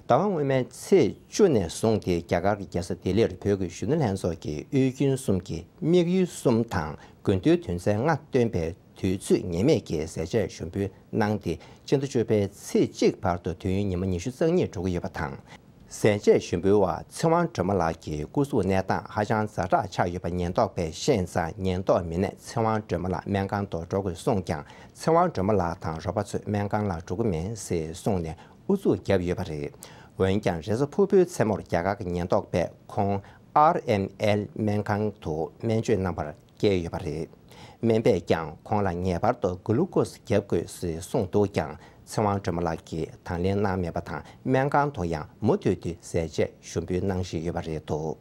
ཟླ་བ་སྔོན་མའི་ཚེས་བཅུ་ནས་བཟུང་སྟེ་རྒྱ་གར་གྱི་རྒྱལ་ས་ལྡི་ལིར་བོད་ཀྱི་གཞོན་ནུ་ལྷན་ཚོགས་ཀྱི་དབུས་རྒྱུན་གསུམ་གྱི་དམིགས་ཡུལ་གསུམ་དང་དགུན་དུས་དོན་ཚན་ལྔ་བཏོན་པའི་དུས་ཚོད་ངེས་མེད་ཀྱི་ཟས་བཅད་ཞུ་འབུལ་གནང་སྟེ། སྤྱི་ཟླ་བཅུ་པའི་ཚེས་གཅིག་བར་དུ་དུས་ཡུན་ཉི་མ་ཉི་ཤུ་རྩ་གཉིས་འགྲོ་གི་ཡོད་པ་དང་། ཟས་བཅད་ཞུ་འབུལ་བ་ཚེ་དབང་སྒྲོལ་མ་ལགས་ཀྱི་སྐུ་གཟུགས་གནས་སྟངས་ཧ་ཅང་ཛ་དྲག་ཆགས་ཡོད་པ་ཉེན་རྟོག་པས་ཤེས་ཙང་། ཉེན་རྟོག་མི་སྣས་ཚེ་དབང་སྒྲོལ་མ་ལགས་སྨན་ཁང་དུ་འགྲོ་དགོས་གསུངས་ཀྱང་། ཚེ་དབང་སྒྲོལ་མ་ལགས་དང་རོགས་པ་ཚོས་སྨན་ཁང་ལ་འགྲོ་གི་མེད་ཟེར་གསུངས་ནས་ཨུ་ཚུགས་བརྒྱབ་ཡོད་པ་རེད། འོན་ཀྱང་རེས་གཟའ་ཕུར་བུའི་མཚན་མོར་རྒྱ་གར་གྱི་ཉེན་རྟོག་པས་ཁོང་ཨར་ཨེམ་ཨེལ་སྨན་ཁང་དུ་སྨན་བཅོས་གནང་བར་བསྐྱལ་ཡོད་པ་རེད། སྨན་པས་ཀྱང་ཁོང་ལ་ངེས་པར་དུ་གུ་ལུ་ཀོས་བརྒྱབ་དགོས་ཞེས་གསུངས་འདུག་ཀྱང་། ཚེ་དབང་སྒྲོལ་མ་ལགས་ཀྱིས་དང་ལེན་གནང་མེད་པ་དང་། སྨན་ཁང་དུ་ཡང་མུ་མཐུད་དུ་ཟས་བཅད་ཞུ་འབུལ་གནང་བཞིན་ཡོད་པ་རེད་འདུག་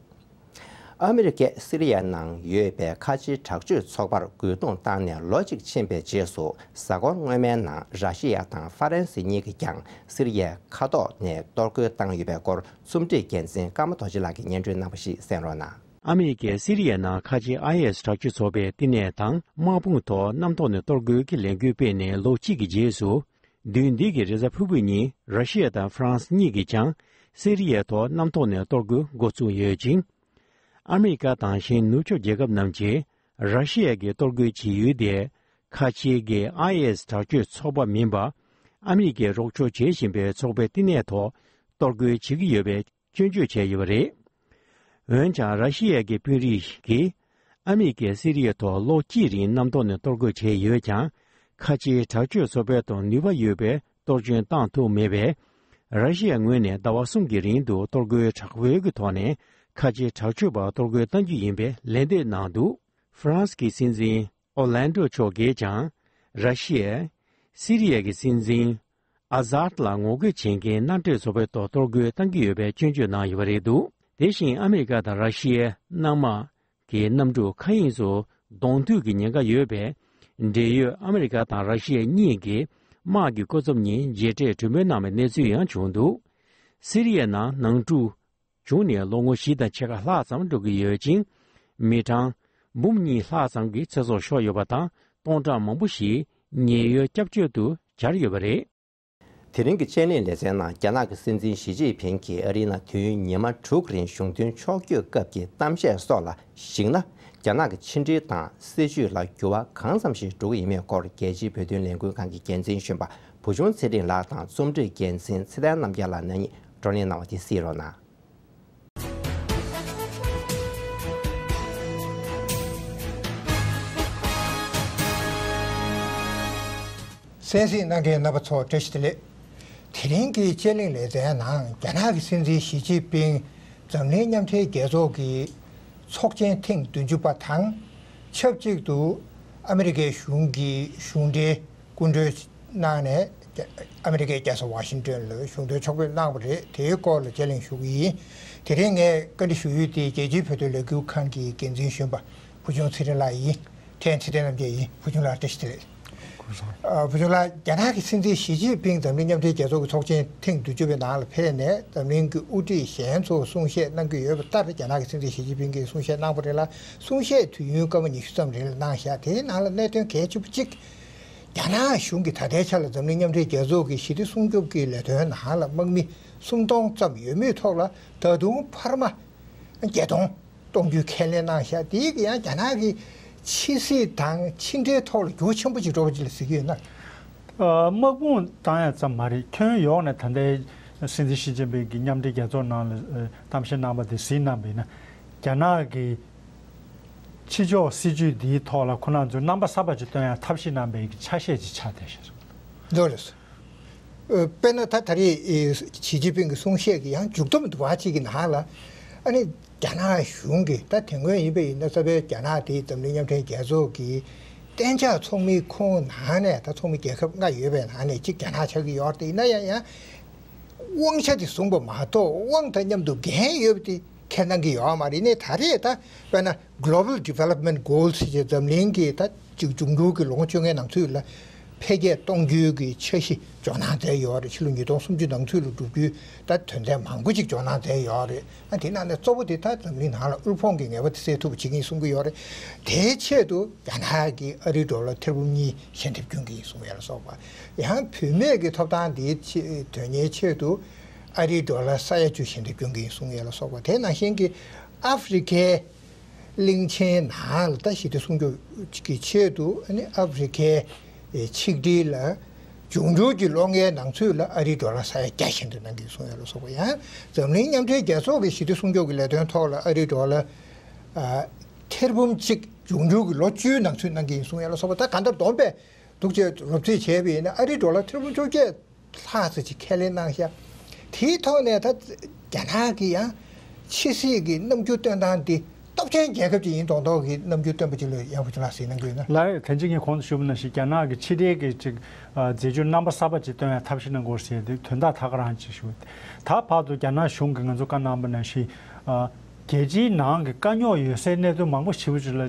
ཨ་མི་རི་ཀས་སི་རི་ཡའི་ནང་ཡོད་པའི་ཁ་ཆེའི་དྲག་སྤྱོད་ཚོགས་པར་རྒོལ་རྡུང་བཏང་ནས་ལོ་གཅིག་ཕྱིན་པའི་རྗེས་སུ། གཟའ་འཁོར་སྔོན་མའི་ནང་ར་ཤི་ཡ་དང་ཧྥ་རན་སི་གཉིས་ཀྱིས་ཀྱང་སི་རི་ཡའི་མཁའ་ཐོག་ནས་གཏོར་རྒོལ་བཏང་ཡོད་པའི་སྐོར་རྩོམ་སྒྲིག་འགན་འཛིན་ཀརྨ་རྡོ་རྗེ་ལགས་ཀྱིས་སྙན་སྒྲོན་གནང་བ་ཞིག་གསན་རོགས་གནང་། ཨ་མི་རི་ཀས་སི་རི་ཡའི་ནང་ཁ་ཆེ་ཨའི་ཨེས་དྲག་སྤྱོད་ཚོགས་པའི་བསྟི་གནས་དང་དམག་དཔུང་ཐོག་གནམ་ཐོག་ནས་གཏོར་རྒོལ་གྱི་ལས་འགུལ་སྤེལ་ནས་ལོ་གཅིག་གི་རྗེས་སུ། བདུན་འདི་གི་རེས་གཟའ་ཕུར་བུ་ཉིན་ར་ཤི་ཡ་དང་ཧྥ་རན་སི་གཉིས་ཀྱིས་ཀྱང་སི་རི་ཡའི་ཐོག་གནམ་ཐོག་ནས་གཏོར་རྒོལ་འགོ་བཙུགས་ཡོད་ཅིང་། ཨ་མི་རི་ཀ་དང་གཞན་ནུབ་ཕྱོགས་རྒྱལ་ཁབ་རྣམས་ཀྱིས་ར་ཤི་ཡ་གི་གཏོར་རྒོལ་བྱེད་ཡུལ་དེ་ཁ་ཆེའི་གི་ཨའི་ཨེས་དྲག་སྤྱོད་ཚོགས་པ་མིན་པ། ཨ་མི་རི་ཀས་རོགས་སྐྱོར་བྱེད་བཞིན་པའི་ཚོགས་པའི་བསྟི་གནས་ཐོག་གཏོར་རྒོལ་བྱེད་ཀྱི་ཡོད་པའི་སྐྱོན་བརྗོད་བྱས་ཡོད་པ་རེད། འོན་ཀྱང་ར་ཤི་ཡ་གི་དཔོན་རིགས་ཀྱིས་ཨ་མི་རི་ཀས་སི་རི་ཡའི་ཐོག་ལོ་གཅིག་རིང་གནམ་ཐོག་ནས་གཏོར་རྒོལ་བྱས་ཡོད་ཀྱང་། ཁ་ཆེའི་དྲག་སྤྱོད་ཚོགས་པའི་ཐོག་ནུས་པ་ཡོད་པའི་གཏོར་སྐྱོན་བཏང་ཐུབ་མེད་པས། ར་ཤི་ཡ་ངོས་ནས་ཟླ་བ་གསུམ་གྱི་རིང་དུ་གཏོར་རྒོལ་དྲག་པོའི་གི་ཐོག་ནས་ཁ་ཆེའི་དྲག་སྤྱོད་པར་གཏོར་རྒོལ་གཏང་རྒྱུ་ཡིན་པའི་ལན་འདེབས་གནང་འདུག་ཧྥ་རན་སི་གི་སྲིད་འཛིན་ཨོ་ལན་ཌོ་མཆོག་གིས་ཀྱང་། ར་ཤི་ཡས་སི་རི་ཡ་གི་སྲིད་འཛིན་ཨ་ཟཱད་ལ་ངོ་རྒོལ་བྱེད་མཁན་མནའ་འབྲེལ་ཚོགས་པའི་ཐོག་གཏོར་རྒོལ་གཏང་གི་ཡོད་པའི་སྐྱོན་བརྗོད་གནང་ཡོད་པ་རེད་འདུག་དེ་བཞིན་ཨ་མི་རི་ཀ་དང་ར་ཤི་ཡའི་གནམ་དམག་གི་གནམ་གྲུ་མཁའ་དབྱིངས་སུ་གདོང་ཐུག་གི་ཉེན་ཁ་ཡོད་པས། འབྲེལ་ཡོད་ཨ་མི་རི་ཀ་དང་ར་ཤི་ཡ་གཉིས་ཀྱི་དམག་གི་སྐུ་ཚབ་གཉིས་མཇལ་འཕྲད་གྲོས་མོལ་གནང་བའི་གནས་ཚུལ་ཡང་བྱུང་འདུག་སི་རི་ཡའི་ནང་ནང་འཁྲུག་བྱུང་ནས་ལོ་ངོ་བཞི་དང་ཕྱེད་ཀ་ལྷག་ཙམ་འགྲོ་གི་ཡོད་ཅིང་། མི་གྲངས་འབུམ་གཉིས་ལྷག་ཙམ་གྱི་ཚེ་སྲོག་ཤོར་ཡོད་པ་དང་། སྟོང་ཕྲག་མང་པོ་ཞིག་ཉེན་གཡོལ་སྐྱབས་བཅོལ་དུ་གྱར་ཡོད་པ་རེད། དེ་རིང་གི་དཔྱད་གླེང་ལེ་ཚན་ནང་རྒྱ་ནག་གི་སྲིད་འཛིན་ཞི་ཅིན་ཕིང་གིས་ཨ་རིའི་ནང་དུས་ཡུན་ཉི་མ་དྲུག་རིང་གཞུང་དོན་ཕྱོགས་བསྐྱོད་སྐབས་ཀྱི་གཏམ་བཤད་སོགས་ལ་གཞིགས་ན། རྒྱ་ནག་གི་ཕྱི་འབྲེལ་དང་སྲིད་བྱུས་ལ་འགྱུར་བ་གང་འཚམ་ཞིག་འགྲོ་གི་ཡིན་མིན་སྐོར། རྒྱལ་སྤྱིའི་བོད་དོན་ལས་འགུལ་ཁང་གི་འགན་འཛིན་གཞོན་པ་བུ་ཆུང་ཚེ་རིང་ལགས་དང་རྩོམ་སྒྲིག་འགན་འཛིན་ཚེ་བརྟན་རྣམ་རྒྱལ་ལགས་རྣམ་གཉིས་བགྲོ་གླེང་གནང་བ་དེ་གཟིགས་རོགས་གནང་། གསན་གཟིགས་གནང་མཁན་རྣམ་པ་ཚོ་བཀྲ་ཤིས་བདེ་ལེགས། དེ་རིང་གི་དཔྱད་གླེང་ལེ་ཚན་ནང་རྒྱ་ནག་གི་སྲིད་འཛིན་ཞི་ཅིན་ཕིང་འཛམ་གླིང་མཉམ་འབྲེལ་རྒྱལ་ཚོགས་ཀྱི་ཚོགས་ཆེན་ཐེངས་བདུན་ཅུ་པ་དང་ཆབས་ཅིག་ཏུ་ཨ་མི་རི་ཀའི་གཞུང་གི་གཞུང་འབྲེལ་སྐུ་མགྲོན་གནང་ནས་ཨ་མི་རི་ཀའི་རྒྱལ་ས་ཝ་ཤིང་ཏོན་ལ་གཞུང་དོན་ཕྱོགས་ཕེབས་གནང་བ་རེད། དེའི་སྐོར་ལ་དཔྱད་གླེང་ཞུ་གི་ཡིན། དེ་རིང་ངས་བཀའ་འདྲི་ཞུ་ཡུལ་དེ་རྒྱལ་སྤྱིའི་བོད་དོན་ལས་འགུལ་ཁང་གི་འགན་འཛིན་གཞོན་པ་བུ་ཆུང་ཚེ་རིང་ལགས་ཡིན། ཐེན་ཚེ་བརྟན་རྣམ་རྒྱལ་ཡིན། བུ་ཆུང་ལགས་བཀྲ་ཤིས་བདེ་ལེགས། ཨ། བུ་ཆུང་ལགས། རྒྱ་ནག་གི་སྲིད་འཛིན་ཞི་ཅིན་ཕིང་འཛམ་གླིང་མཉམ་འབྲེལ་རྒྱལ་ཚོགས་ཀྱི་ཚོགས་ཆེན་ཐེངས་བདུན་ཅུ་པའི་ནང་ལ་ཕེབས་ནས་འཛམ་གླིང་གི་དབུ་ཁྲིད་གཞན་ཚོར་གསུང་བཤད་གནང་གི་ཡོད་པ་ལྟར། རྒྱ་ནག་གི་སྲིད་འཛིན་ཞི་ཅིན་ཕིང་གིས་གསུང་བཤད་གནང་བ་རེད་ལ། གསུང་བཤད་དུས་ཡུན་སྐར་མ་ཉི་ཤུ་ཙམ་རིང་ལ་གནང་བཞག་དེའི་ནང་ལ་གནད་དོན་གལ་ཆེན་པོ་གཅིག་རྒྱ་ནག་གཞུང་གིས་ད་ལྟའི་ཆ་ལ་འཛམ་གླིང་མཉམ་འབྲེལ་རྒྱལ་ཚོགས་ཀྱི་ཞི་བདེ་སྲུང་སྐྱོབ་ཀྱི་ལས་དོན་ནང་ལ་དམག་མི་སུམ་སྟོང་ཙམ་ཡོད་མུས་ཐོག་ལ། ད་དུང་འཕར་མ་བརྒྱད་སྟོང་གཏོང་རྒྱུའི་ཁས་ལེན་གནང་བཞག་དེའི་གི་ཡང་རྒྱ་ནག་གི་ཕྱི་སྲིད་དང་ཕྱི་འབྲེལ་ཐོག་ལ་འགྱུར་ཆེན་པོ་ཅིག་འགྲོ་བ་ཅིག་ལ་གཟིགས་ཀྱི་ཡོད་ན། ཨ། དམག་དཔུང་བཏང་ཡ་ཙམ་མ་རེད། ཁྱོན་ཡོངས་ནས་ད་ལྟའི་སྲིད་འཛིན་ཞི་ཅིན་ཕིང་གིས་མཉམ་འབྲེལ་རྒྱལ་ཚོགས་ནང་ལ་གཏམ་བཤད་གནང་པ་དེ་གཟིགས་གནང་པ་ཡིན་ན། རྒྱ་ནག་གི་ཕྱི་ཕྱོགས་སྲིད་ཇུས་འདིའི་ཐོག་ལ་ཁོ་རང་ཚོས་རྣམ་པ་གསར་པ་ཅིག་སྟོན་ཡ་ཐབས་ཤེས་གནང་པའི་ཆ་ཤས་ཅིག་ཆགས་བསྡད་ཤག་འདུག་རེད། ཨ། དཔེར་ན་ད་ད་རེས་ཞི་ཅིན་ཕིང་གི་གསུང་བཤད་ཀྱི་ཡང་མཇུག་སྡོམ་འདུ་བ་གཅིག་གི་ནང་ལ། ཨ་ནི་རྒྱ་ནག་གཞུང་གིས་ད་དེ་སྔོན་ཡིན་པ་ཡིན་ན། རྩ་བའི་རྒྱ་ནག་དེ་འཛམ་གླིང་མཉམ་འབྲེལ་རྒྱལ་ཚོགས་ཀྱི་གཏན་འཇགས་ཚོགས་མིའི་ཁོངས་ནང་ནས། ད་ཚོགས་མི་རྒྱལ་ཁབ་ལྔ་ཡོད་པའི་ནང་ནས་གཅིག་རྒྱ་ནག་ཆགས་ཀྱི་ཡོད་རེད། ཡིན་ན་ཡང་ཡང་དབང་ཆ་དེ་བཟུང་པ་མ་གཏོགས། དབང་དང་མཉམ་དུ་འགན་ཡོད་པ་དེ་ཁས་གནང་གི་ཡོད་མ་རེད། ནས་ད་རེས་ད་དཔེར་ན་Global Development Goals ཞེས་འཛམ་གླིང་གི་ད་ཅིག་འབྱུང་འགྱུར་གྱི་ལོ་ངོ་བཅོ་ལྔའི་ནང་ཚུད་ལ་འཕེལ་རྒྱས་གཏོང་རྒྱུའི་གི་འཆར་གཞི་འཇོག་གནང་མཛད་ཡོད་རེད། ཕྱི་ལོ་ཉིས་སྟོང་སུམ་ཅུ་ནང་ཚུད་ལ་འགྲུབ་རྒྱུའི་ད་དོན་ཚན་མང་པོ་ཅིག་འཇོག་གནང་མཛད་ཡོད་རེད། ཨ། དེ་ནང་ནས་གཙོ་བོ་དེ་ད་འཛམ་གླིང་ནང་ལ་དབུལ་ཕོངས་ཀྱི་ངེས་པ་དེ་སེལ་ཐུབ་པ་བྱེད་ཀྱི་ཡིན་གསུང་གི་ཡོད་རེད། དེའི་ཆེད་དུ་རྒྱ་ནག་གིས་ཨ་རིའི་ཌོ་ལར་ཐེར་འབུམ་གཉིས་ཞལ་འདེབས་སྐྱོན་གྱི་ཡིན་གསུང་ཡ་ལ་སོགས་པ། ཡང་བུད་མེད་ཀྱི་ཐོབ་ཐང་དེའི་ཆེད། དོན་གཉེར་ཆེད་དུ་ཨ་རིའི་ཌོ་ལར་ས་ཡ་བཅུ་ཞལ་འདེབས་སྐྱོན་གྱི་ཡིན་གསུང་ཡ་ལ་སོགས་པ། དེ་ནང་བཞིན་གྱི་ཨ་ཧྥེ་རི་ཁའི་གླིང་ཆེན་ནང་ལ་ད་ཞི་བདེ་སྲུང་སྐྱོབ་ཀྱི་ཆེད་དུ། ཨ་ནི་ཨ་ཧྥེ་རི་ཁའི་ཆིག་སྒྲིལ་ལ་འབྱུང་འགྱུར་གྱི་ལོ་ལྔའི་ནང་ཚུད་ལ་ཨ་རིའི་ཌོ་ལར་ས་ཡ་བརྒྱ་ཞལ་འདེབས་གནང་གི་ཡིན་གསུང་ཡ་ལ་སོགས་པ། ཡང་འཛམ་གླིང་མཉམ་འབྲེལ་རྒྱལ་ཚོགས་ཀྱི་ཞི་བདེ་སྲུང་སྐྱོབ་ཀྱི་ལས་དོན་ཐོག་ལ་ཨ་རིའི་ཌོ་ལར་ཨ་ཐེར་འབུམ་གཅིག་འབྱུང་འགྱུར་གྱི་ལོ་བཅུའི་ནང་ཚུད་གནང་གི་ཡིན་གསུང་ཡ་ལ་སོགས་པ། ད་གང་ལྟར་བསྡོམས་པས་འདུག་ཅེས་རོབ་རྩིས་བྱས་པ་ཡིན་ན། ཨ་རིའི་ཌོ་ལར་ཐེར་འབུམ་བཅོ་བརྒྱད་ལྷག་ཙམ་ཅིག་ཁས་ལེན་གནང་ཤག་དེའི་ཐོག་ནས་ད་རྒྱ་ནག་གི་ཡང་ཕྱི་སྲིད་ཀྱི་རྣམ་འགྱུར་སྟོན་སྟངས་འདི་སྟོབས་ཆེན་རྒྱལ་ཁབ་ཅིག་ཡིན་མདོག་མདོག་གི་རྣམ་འགྱུར་སྟོན་པ་ཅིག་ལ་ཡང་བུ་ཆུང་ལགས་གཟིགས་གནང་གི་ཡོད་ན། ལགས་རེད། ད་ཅི་ངས་གོང་དུ་ཞུས་པ་ནང་བཞིན་རྒྱ་ནག་གི་ཕྱི་འབྲེལ་གྱི་ཅིག་ཨ། མཛད་སྤྱོད་རྣམ་པ་གསར་པ་ཅིག་སྟོན་ཡ་ཐབས་ཤེས་གནང་དགོས་ཟེར་དེ་དོན་དག་ད་ག་རང་ཅིག་ཞུ། ད་བར་དུ་རྒྱ་ནག་གཞུང་གིས་ང་ཚོ་བཀའ་གནང་པ་ནང་བཞིན། ཨ། རྒྱལ་སྤྱིའི་ནང་གི་དཀའ་རྙོག་ཡོད་སའི་གནད་དོན་མང་པོ་ཞེ་པོ་ཅིག་ལ་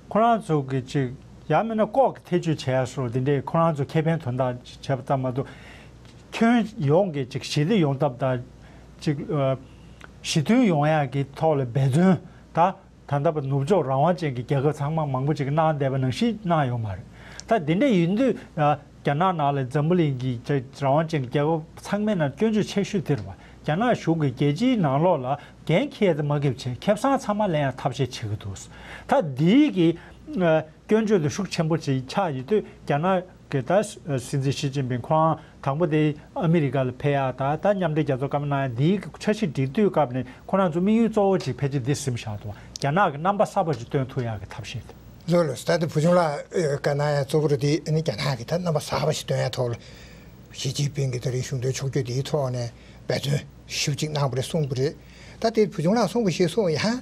ཁོ་རང་ཚོ་གི་ཅིག་ཡང་མིན་ན་ལྐོག་གི་ཐེ་བྱུས་བྱས་སོགས་དེ་འདྲས་ཁོ་རང་ཚོ་ཁེ་ཕན་དོན་དག་བྱས་པ་ཙམ་མ་གཏོགས། ཁྱོན་ཡོངས་ཀྱི་ཅིག་ཞི་བདེ་ཡོང་ཐབས་དང་། ཅིག་ཨ། ཞི་མཐུན་ཡོང་ཡག་གི་ཐོག་ལ་འབད་བརྩོན་ད། ད་ལྟ་བར་ནུབ་ཕྱོགས་རང་དབང་ཅན་གྱི་རྒྱལ་ཁབ་ཚང་མ་མང་པོ་ཅིག་གིས་གནང་བསྡད་པ་ནང་བཞིན་གནང་ཡོད་མ་རེད། ད་དེ་འདྲ་ཡིན་དུས། ཨ། རྒྱ་ནག་ནང་ལ་འཛམ་བུ་གླིང་གི་རང་དབང་ཅན་གྱི་རྒྱལ་ཁབ་ཚང་མའི་ནང་སྐྱོན་བརྗོད་ཆེ་ཤོས་དེ་རེད་བ། རྒྱ་ནག་གཞུང་གིས་རྒྱལ་སྤྱིའི་ནང་ལོགས་ལ་འགན་འཁྱེར་ཏེ་མ་འཁྱེར་བྱས། ཁེ་བཟང་ཚང་མ་ལེན་ཡ་ཐབས་ཤེས་བྱེད་ཀྱི་འདུག་ད་འདིའི་གི། ཨ། སྐྱོན་བརྗོད་དེ་ཤུགས་ཆེན་པོ་ཅིག་ཆགས་ཡོད་དུས། རྒྱ་ནག་གི་ད་སྲིད་འཛིན་ཞི་ཅིན་ཕིང་ཁོ་རང་དང་པོ་དེ་ཨ་མི་རི་ཀ་ལ་ཕེབས་ཡག་དང་། ད་མཉམ་འབྲེལ་རྒྱལ་ཚོགས་བཀའ་མོལ་གནང་ཡག་འདིའི་འཆར་གཞི་སྒྲིག་དུས་སྐབས་ནས་ཁོ་རང་ཚོ་དམིགས་ཡུལ་གཙོ་བོ་ཅིག་ཕལ་ཆེར་འདི་ཟིན་བཞག་འདུག་རྒྱ་ནག་གི་རྣམ་པ་གསར་པ་ཞིག་སྟོན་ཐུབ་ཡག་གི་ཐབས་ཤེས་དེ། ལགས་ལགས། ད་ལྟ་བུ་ཆུང་ལགས་བཀའ་གནང་ཡག་གཙོ་བོ་རེད་དེ། ཨ་ནི་རྒྱ་ནག་གི་ད་རྣམ་པ་གསར་པ་ཞིག་སྟོན་ཡག་ཐོག་ལ་ཞི་ཅིན་ཕིང་གི་ད་རེས་གཞུང་འབྲེལ་ཕྱོགས་བསྐྱོད་འདིའི་ཐོག་ནས་འབད་བརྩོན་ཞེ་པོ་ཅིག་གནང་བ་རེད་གསུངས་པ་རེད། ད་དེ་བུ་ཆུང་ལགས་གསུངས་པ་ཞིག་སོང་ཡང་།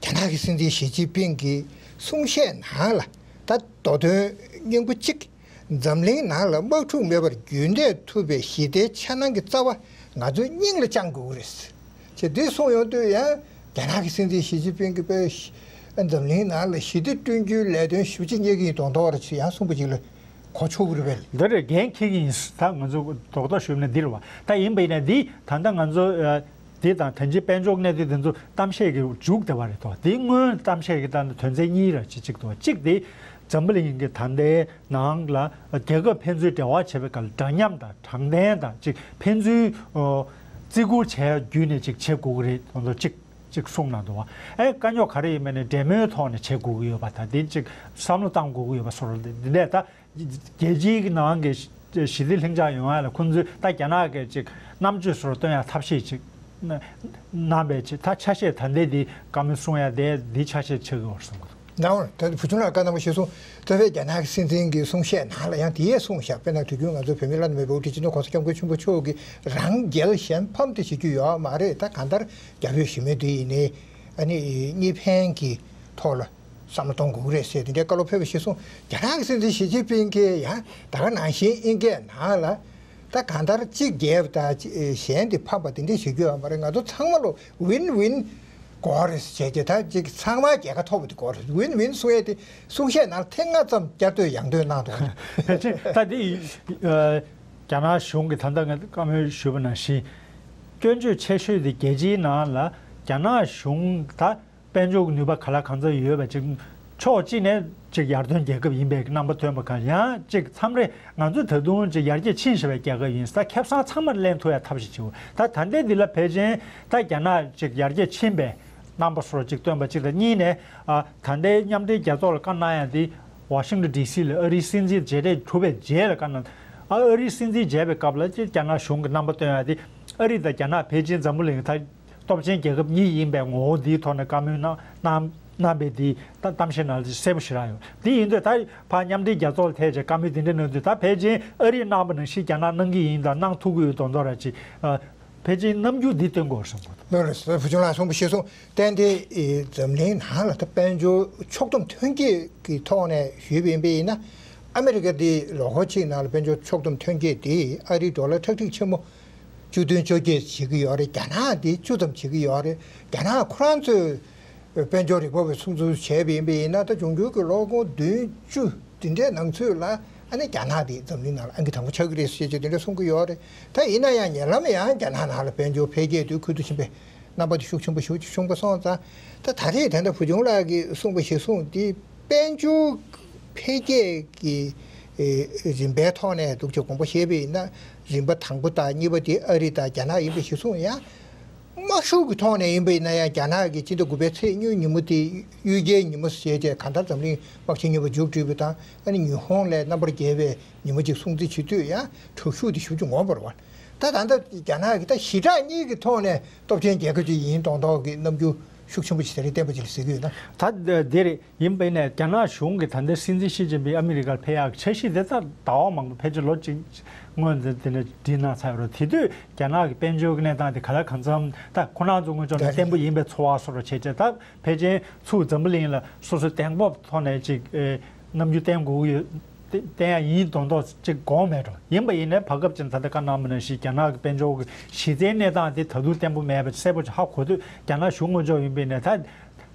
རྒྱ་ནག་གི་སྲིད་འཛིན་ཞི་ཅིན་ཕིང་གི་གསུང་བཤད་ནང་ལ་ད་མདོ་དོན་སྙིང་པོ་གཅིག་འཛམ་གླིང་ནང་ལ་དམག་འཁྲུག་མེད་པར་རྒྱུན་གནས་ཐུབ་པའི་ཞི་བདེའི་འཆར་སྣང་གི་རྩ་བ་ང་ཚོའི་སྙིང་ལ་བཅངས་དགོས་ཀྱི་རེད། ཅེས་འདི་གསུངས་ཡོང་དུས་ཡང་། རྒྱ་ནག་གི་སྲིད་འཛིན་ཞི་ཅིན་ཕིང་གིས་དཔེ་འཛམ་གླིང་ནང་ལ་ཞི་བདེ་བསྐྲུན་རྒྱུའི་ལས་དོན་ཞེ་པོ་ཅིག་གཉེར་གྱི་ཡིན་མདོག་མདོག་རེད་ཅེས་ཡང་གསུངས་པ་ཅིག་ལ་གོ་ཆོད་ཀྱི་རེད་པས། འདི་རེད། འགན་འཁྱེར་གྱི་ཡིན། ད་ང་ཚོ་རྡོག་རྡོག་ཞུས་ན་འདི་རེད་བ། ད་ཡིན་པ་ཡིན་ན་འདི་ད་ལྟ་ང་ཚོ། ཨ། འདི་དང་ད་ཅི་དཔལ་འབྱོར་གནད་དོན་དེ་ཚོ་གཏམ་བཤད་ཀྱི་མཇུག་དེ་བ་རེད་དོ། དེའི་སྔོན་གཏམ་བཤད་ཀྱི་ད་ལྟ་དོན་ཚན་གཉིས་ར་ཅིག་ཅིག་འདུག་བ། གཅིག་དེ་འཛམ་བུ་གླིང་གི་ད་ལྟའི་ནང་ལ་རྒྱལ་ཁབ་ཕན་ཚུན་འབྲེལ་བ་བྱེད་པའི་སྐབས་ལ་འདྲ་མཉམ་དང་དྲང་བདེན་དང་ཅིག་ཕན་ཚུན། ཨོ། བརྩི་བཀུར་བྱས་བརྒྱུད་ནས་ཅིག་བྱེད་དགོས་ཀྱི་རེད་དོ། གཅིག་ཅིག་གསུངས་གནང་འདུག་བ། ཨེ། དཀའ་རྙོག་ག་རེ་ཡིན་མིན་ནས་འབྲེལ་མོལ་ཐོག་ནས་བྱེད་དགོས་ཀྱི་ཡོད་པ་དང་། དེ་ཅིག་བསམ་བློ་བཏང་དགོས་ཀྱི་ཡོད་པ་སོགས་རེད། འདི་འདྲས་ད། རྒྱལ་སྤྱིའི་ནང་གི་ཞི་བདེ་ལྷིང་འཇགས་ཡོང་ཡ་ལ་ཁོང་ཚོས་ད་རྒྱ་ནག་གི་ཅིག་རྣམ་དཔྱོད་སོགས་སྟོན་ཡ་ཐབས་ཤེས་ཅིག་གནང་པའི་ཅིག་ད་ཆ་ཤས་ད་ལྟའི་འདི་བཀའ་མོལ་གསུང་ཡ་དེ་འདི་ཆ་ཤས་ཆགས་ཀྱི་ཡོད་རེད་བསམ་གྱི་འདུག་ནའོ། ད་བུ་ཆུང་ལགས་བཀའ་གནང་བ་ཞིག་གསུངས། ད་བས་རྒྱ་ནག་གི་སྲིད་འཛིན་གྱི་གསུང་བཤད་ནང་ལ་ཡང་དེ་ཡས་གསུངས་བཞག་དཔེར་ན་དུས་རྒྱུན་ང་ཚོ་བོད་མི་བླ་ན་མེད་པའི་དབུ་ཁྲིད་སྤྱི་ནོར་༸གོང་ས་༸སྐྱབས་མགོན་ཆེན་པོ་མཆོག་གིས་རང་རྒྱལ་གཞན་ཕམ་དེ་བྱེད་རྒྱུ་ཡོད་མ་རེད། ད་གང་ལྟར་རྒྱ་བོད་ཞི་མོལ་དེ་ཡིན་ནའི་ཨ་ནི་གཉིས་ཕན་གྱི་ཐོག་ལ་བསམ་བློ་གཏོང་དགོས་ཀྱི་རེད་ཟེར་དེ་འདྲའི་བཀའ་སློབ་ཕེབས་པ་ཞིག་གསུངས། རྒྱ་ནག་གི་སྲིད་འཛིན་ཞི་ཅིན་ཕིང་གིས་ཡང་ད་ག་ནང་བཞིན་དབྱིན་སྐད་ནང་ལ། ད་གང་ལྟར་གཅིག་རྒྱལ་བ་དང་གཞན་དེ་ཕམ་པ་དེ་འདྲ་བྱེད་རྒྱུ་ཡོད་མ་རེད། ང་ཚོ་ཚང་མ་ལོ་ཝིན་ཝིན་ དགོས་རེད་ཟེར་བྱས་ཀྱི་ད་ཅིག་ཚང་མ་རྒྱལ་ཁ་ཐོབ་པ་དེ་དགོས་རེད། ཝིན་ཝིན་གསུང་ཡས་དེ་གསུང་བཤད་ནང་ཐེངས་ལྔ་ཙམ་བསྐྱར་ཟློས་ཡང་ཟློས་གནང་འདུག་ག་ཕལ་ཆེར་ད་དེ་ཨ་རྒྱ་ནག་གཞུང་གི་ད་ལྟ་ང་བཀའ་མོལ་ཞུས་པ་ནང་བཞིན་སྐྱོན་བརྗོད་ཆེ་ཤོས་དེ་རྒྱལ་སྤྱིའི་ནང་ལ་རྒྱ་ནག་གཞུང་ད་དཔལ་འབྱོར་གྱི་ནུས་པ་ག་ལ་གང་འཚམ་ཡོད་པ་ཅིག་ཕྱོགས་གཅིག་ནས་ཅིག་ཡར་ཐོན་རྒྱལ་ཁབ་ཡིན་པའི་རྣམ་པ་སྟོན་པ་གང་ཡང་ཅིག་མཚམས་རེ་ང་ཚོ་ད་དུང་ཅིག་ཡར་རྒྱས་ཕྱིན་བཞིན་པའི་རྒྱལ་ཁབ་ཡིན་ད་ཁེ་བཟང་ཚང་མ་ལེན་ཐུབ་ཡ་ཐབས་ཤིག་བྱེད་འོ་ད་ད་ལྟའི་འདི་ལ་ཕལ་ཆེར་ད་རྒྱ་ནག་ཅིག་ཡར་རྒྱས་ཕྱིན་པའི་རྣམ་པ་སོགས་ཅིག་སྟོན་པ་གཅིག་དང་གཉིས་ནས་ཨ་ད་ལྟའི་མཉམ་འབྲེལ་རྒྱལ་ཚོགས་ལ་བཀའ་གནང་ཡ་འདི་ཝ་ཤིང་ཏོན་ཌི་སི་ལ་ཨ་རིའི་སྲིད་འཛིན་མཇལ་འཕྲད་གྲུབ་པའི་རྗེས་ལ་བཀའ་གནང་ཨ་ཨ་རིའི་སྲིད་འཛིན་མཇལ་བའི་སྐབས་ལ་ཅིག་རྒྱ་ནག་གཞུང་གི་རྣམ་པ་སྟོན་ཡ་འདི་ཨ་རི་དང་རྒྱ་ནག་ཕལ་ཆེར་འཛམ་བུ་གླིང་ད་སྟོབས་ཆེན་རྒྱལ་ཁབ་གཉིས་ཡིན་པའི་ངོ་བོ་འདིའི་ཐོག་ནས་བཀའ་མོལ་གནང་གནང་གནང་པའི་འདི་ད་གཏམ་བཤད་ནང་ལ་གསལ་པོ་ཞེ་དྲག་ཡོད། འདི་ཡིན་དུས་ད་ཕར་མཉམ་འབྲེལ་རྒྱལ་ཚོགས་ལ་ཐད་ཀྱི་བཀའ་མོལ་འདི་འདྲ་གནང་དུས་ད་ཕལ་ཆེར་ཨ་རིས་གནང་པ་ནང་བཞིན་རྒྱ་ནག་གནང་གི་ཡིན་དང་གནང་ཐུབ་ཀྱི་ཡོད་མདོག་མདོག་ར་ཅིག་ཨ་ཕལ་ཆེར་རྣམ་འགྱུར་འདི་སྟོན་དགོས་རེད་བསམ་གྱི་འདུག་ལགས་རེད། བུ་ཆུང་ལགས་གསུངས་པ་གཞིར་བཟུང་ཏན་ཏན་འཛམ་གླིང་ནང་ལ་ད་དཔལ་འབྱོར་ཕྱོགས་བསྡོམས་ཐོན་སྐྱེད་ཀྱི་ཐོག་ནས་ཞུས་པ་ཡིན་པ་ཡིན་ན་ཨ་མི་རི་ཀ་འདི་ལོ་འཁོར་གཅིག་ནང་ལ་དཔལ་འབྱོར་ཕྱོགས་བསྡོམས་ཐོན་སྐྱེད་འདི་ཨ་རིའི་ཌོ་ལར་ཁྲག་ཁྲིག་ཆེན་མོ་བཅུ་བདུན་བཅོ་བརྒྱད་བྱེད་ཀྱི་ཡོད་རེད། རྒྱ་ནག་འདི་བཅུ་ཙམ་བྱེད་ཀྱི་ཡོད་རེད། རྒྱ་ནག་ཁོ་རང་ཚོས་དཔལ་འབྱོར་རིག་པ་བས་སྲུང་བརྩི་བྱས་པ་ཡིན་པ་ཡིན་ན་ད་འབྱུང་འགྱུར་གྱི་ལོ་ངོ་བདུན་བཅུ་འདི་འདྲའི་ནང་ཚུད་ལ་ཨ་ནི་རྒྱ་ནག་འདི་འཛམ་གླིང་ནང་ལ་ཨང་ཀི་དང་པོ་ཆགས་ཀྱི་རེད་ཟེར་བྱས་འདི་འདྲ་གསུང་གི་ཡོད་རེད། ད་ཡིན་ན་ཡང་ཉེ་ལམ་ཡང་རྒྱ་ནག་ནང་ལ་དཔལ་འབྱོར་འཕེལ་རྒྱས་དུས་ཁུལ་དུ་ཕྱིན་པའི་རྣམ་པ་དེ་ཤུགས་ཆེན་པོ་ཞེ་པོ་ཅིག་བྱུང་པ་སོང་ཙང་ད་ད་རེས་ད་ལྟ་བུ་ཆུང་ལགས་ཀྱིས་གསུངས་པ་ཞིག་གསུངས་ཏེ། དཔལ་འབྱོར་འཕེལ་རྒྱས་ཀྱི་ཨེ་རིམ་པའི་ཐོག་ནས་འདུག་ཅེས་དགོངས་པ་བཞེས་པ་ཡིན་ན་རིམ་པ་དང་པོ་དང་གཉིས་པ་དེ་ཨ་རི་དང་རྒྱ་ནག་ཡིན་པ་ཞིག་གསུངས། ཡང་དམག་ཤུགས་ཀྱི་ཐོག་ནས་ཡིན་པ་ཡིན་ན་ཡང་རྒྱ་ནག་གི་སྤྱི་ཟླ་དགུ་པའི་ཚེས་གཉིས་ཉིན་མོ་དེ་གཡུལ་རྒྱལ་ཉིན་མོ་ཞེས་བྱས་གང་ལྟར་འཛམ་གླིང་དམག་ཆེན་གཉིས་པ་མཇུག་བསྒྲིལ་བ་དང་ཨ་ནི་ཉི་ཧོང་ལས་རྣམ་པར་རྒྱལ་བའི་ཉིན་མོ་གཅིག་སྲུང་བརྩི་བྱེད་དུས་ཡང་དྲག་ཤུགས་དེ་ཞེ་པོ་ཅིག་ངོམས་པ་རེད་བ། ད་ད་ལྟ་རྒྱ་ནག་གི་ད་ཞི་དྲག་གཉིས་ཀྱི་ཐོག་ནས་སྟོབས་ཆེན་རྒྱལ་ཁབ་ཅིག་ཡིན་མདོག་མདོག་གི་རྣམ་འགྱུར་ཤུགས་ཆེན་པོ་ཞིག་དེ་རིང་བསྟན་པ་ཅིག་ལ་གཟིགས་ཀྱི་ཡོད་ན། ད་འདི་རེད། ཡིན་པ་ཡིན་ནའི་རྒྱ་ནག་གཞུང་གིས་ད་ལྟའི་སྲིད་འཛིན་ཞི་ཅིན་ཕིང་ཨ་མི་རི་ཀར་ཕེབས་ཡག་གི་འཆར་གཞི་དེ་ད་ཟླ་བ་མང་པོ་ཕལ་ཆེར་ལོ་གཅིག་སྔོན་དེ་དེ་འདྲ་བསྒྲིགས་གནང་ཚར་ཡོད་རེད། དེ་དུས་རྒྱ་ནག་གི་དཔལ་འབྱོར་གྱི་གནས་སྟངས་དེ་ག་ལ་གང་འཚམ་ད་ཁོ་རང་ཚོ་དངོས་ཕྱོགས་ནས་བརྟན་པོ་ཡིན་པའི་ཚོར་བ་བཟོ་འདྲ་བྱས་བྱས་ད་ཕལ་ཆེར་ཚུར་འཛམ་བུ་གླིང་ལ་སོ་སོའི་གདེང་སྤོབས་ཐོག་ནས་ཅིག་ཨེ་རྣམ་འགྱུར་བསྟན་དགོས་ཀྱི་ཡོད། བསྟན་ཡ་ཡིན་མདོག་མདོག་ཅིག་དགོངས་མེད་འགྲོ། ཡིན་པ་ཡིན་ནའི་བར་སྐབས་ཅིག་ད་ལྟ་བཀའ་གནང་བ་ནང་བཞིན་རྒྱ་ནག་གི་དཔལ་འབྱོར་གྱི་གཞི་རྩའི་གནས་སྟངས་དེ་ད་དུང་བརྟན་པོ་མེད་པ་གསལ་པོ་ཅིག་ཧ་གོ་དུས་རྒྱ་ནག་གཞུང་དངོས་ཕྱོགས་ཡིན་པ་ཡིན་ནའི་ད།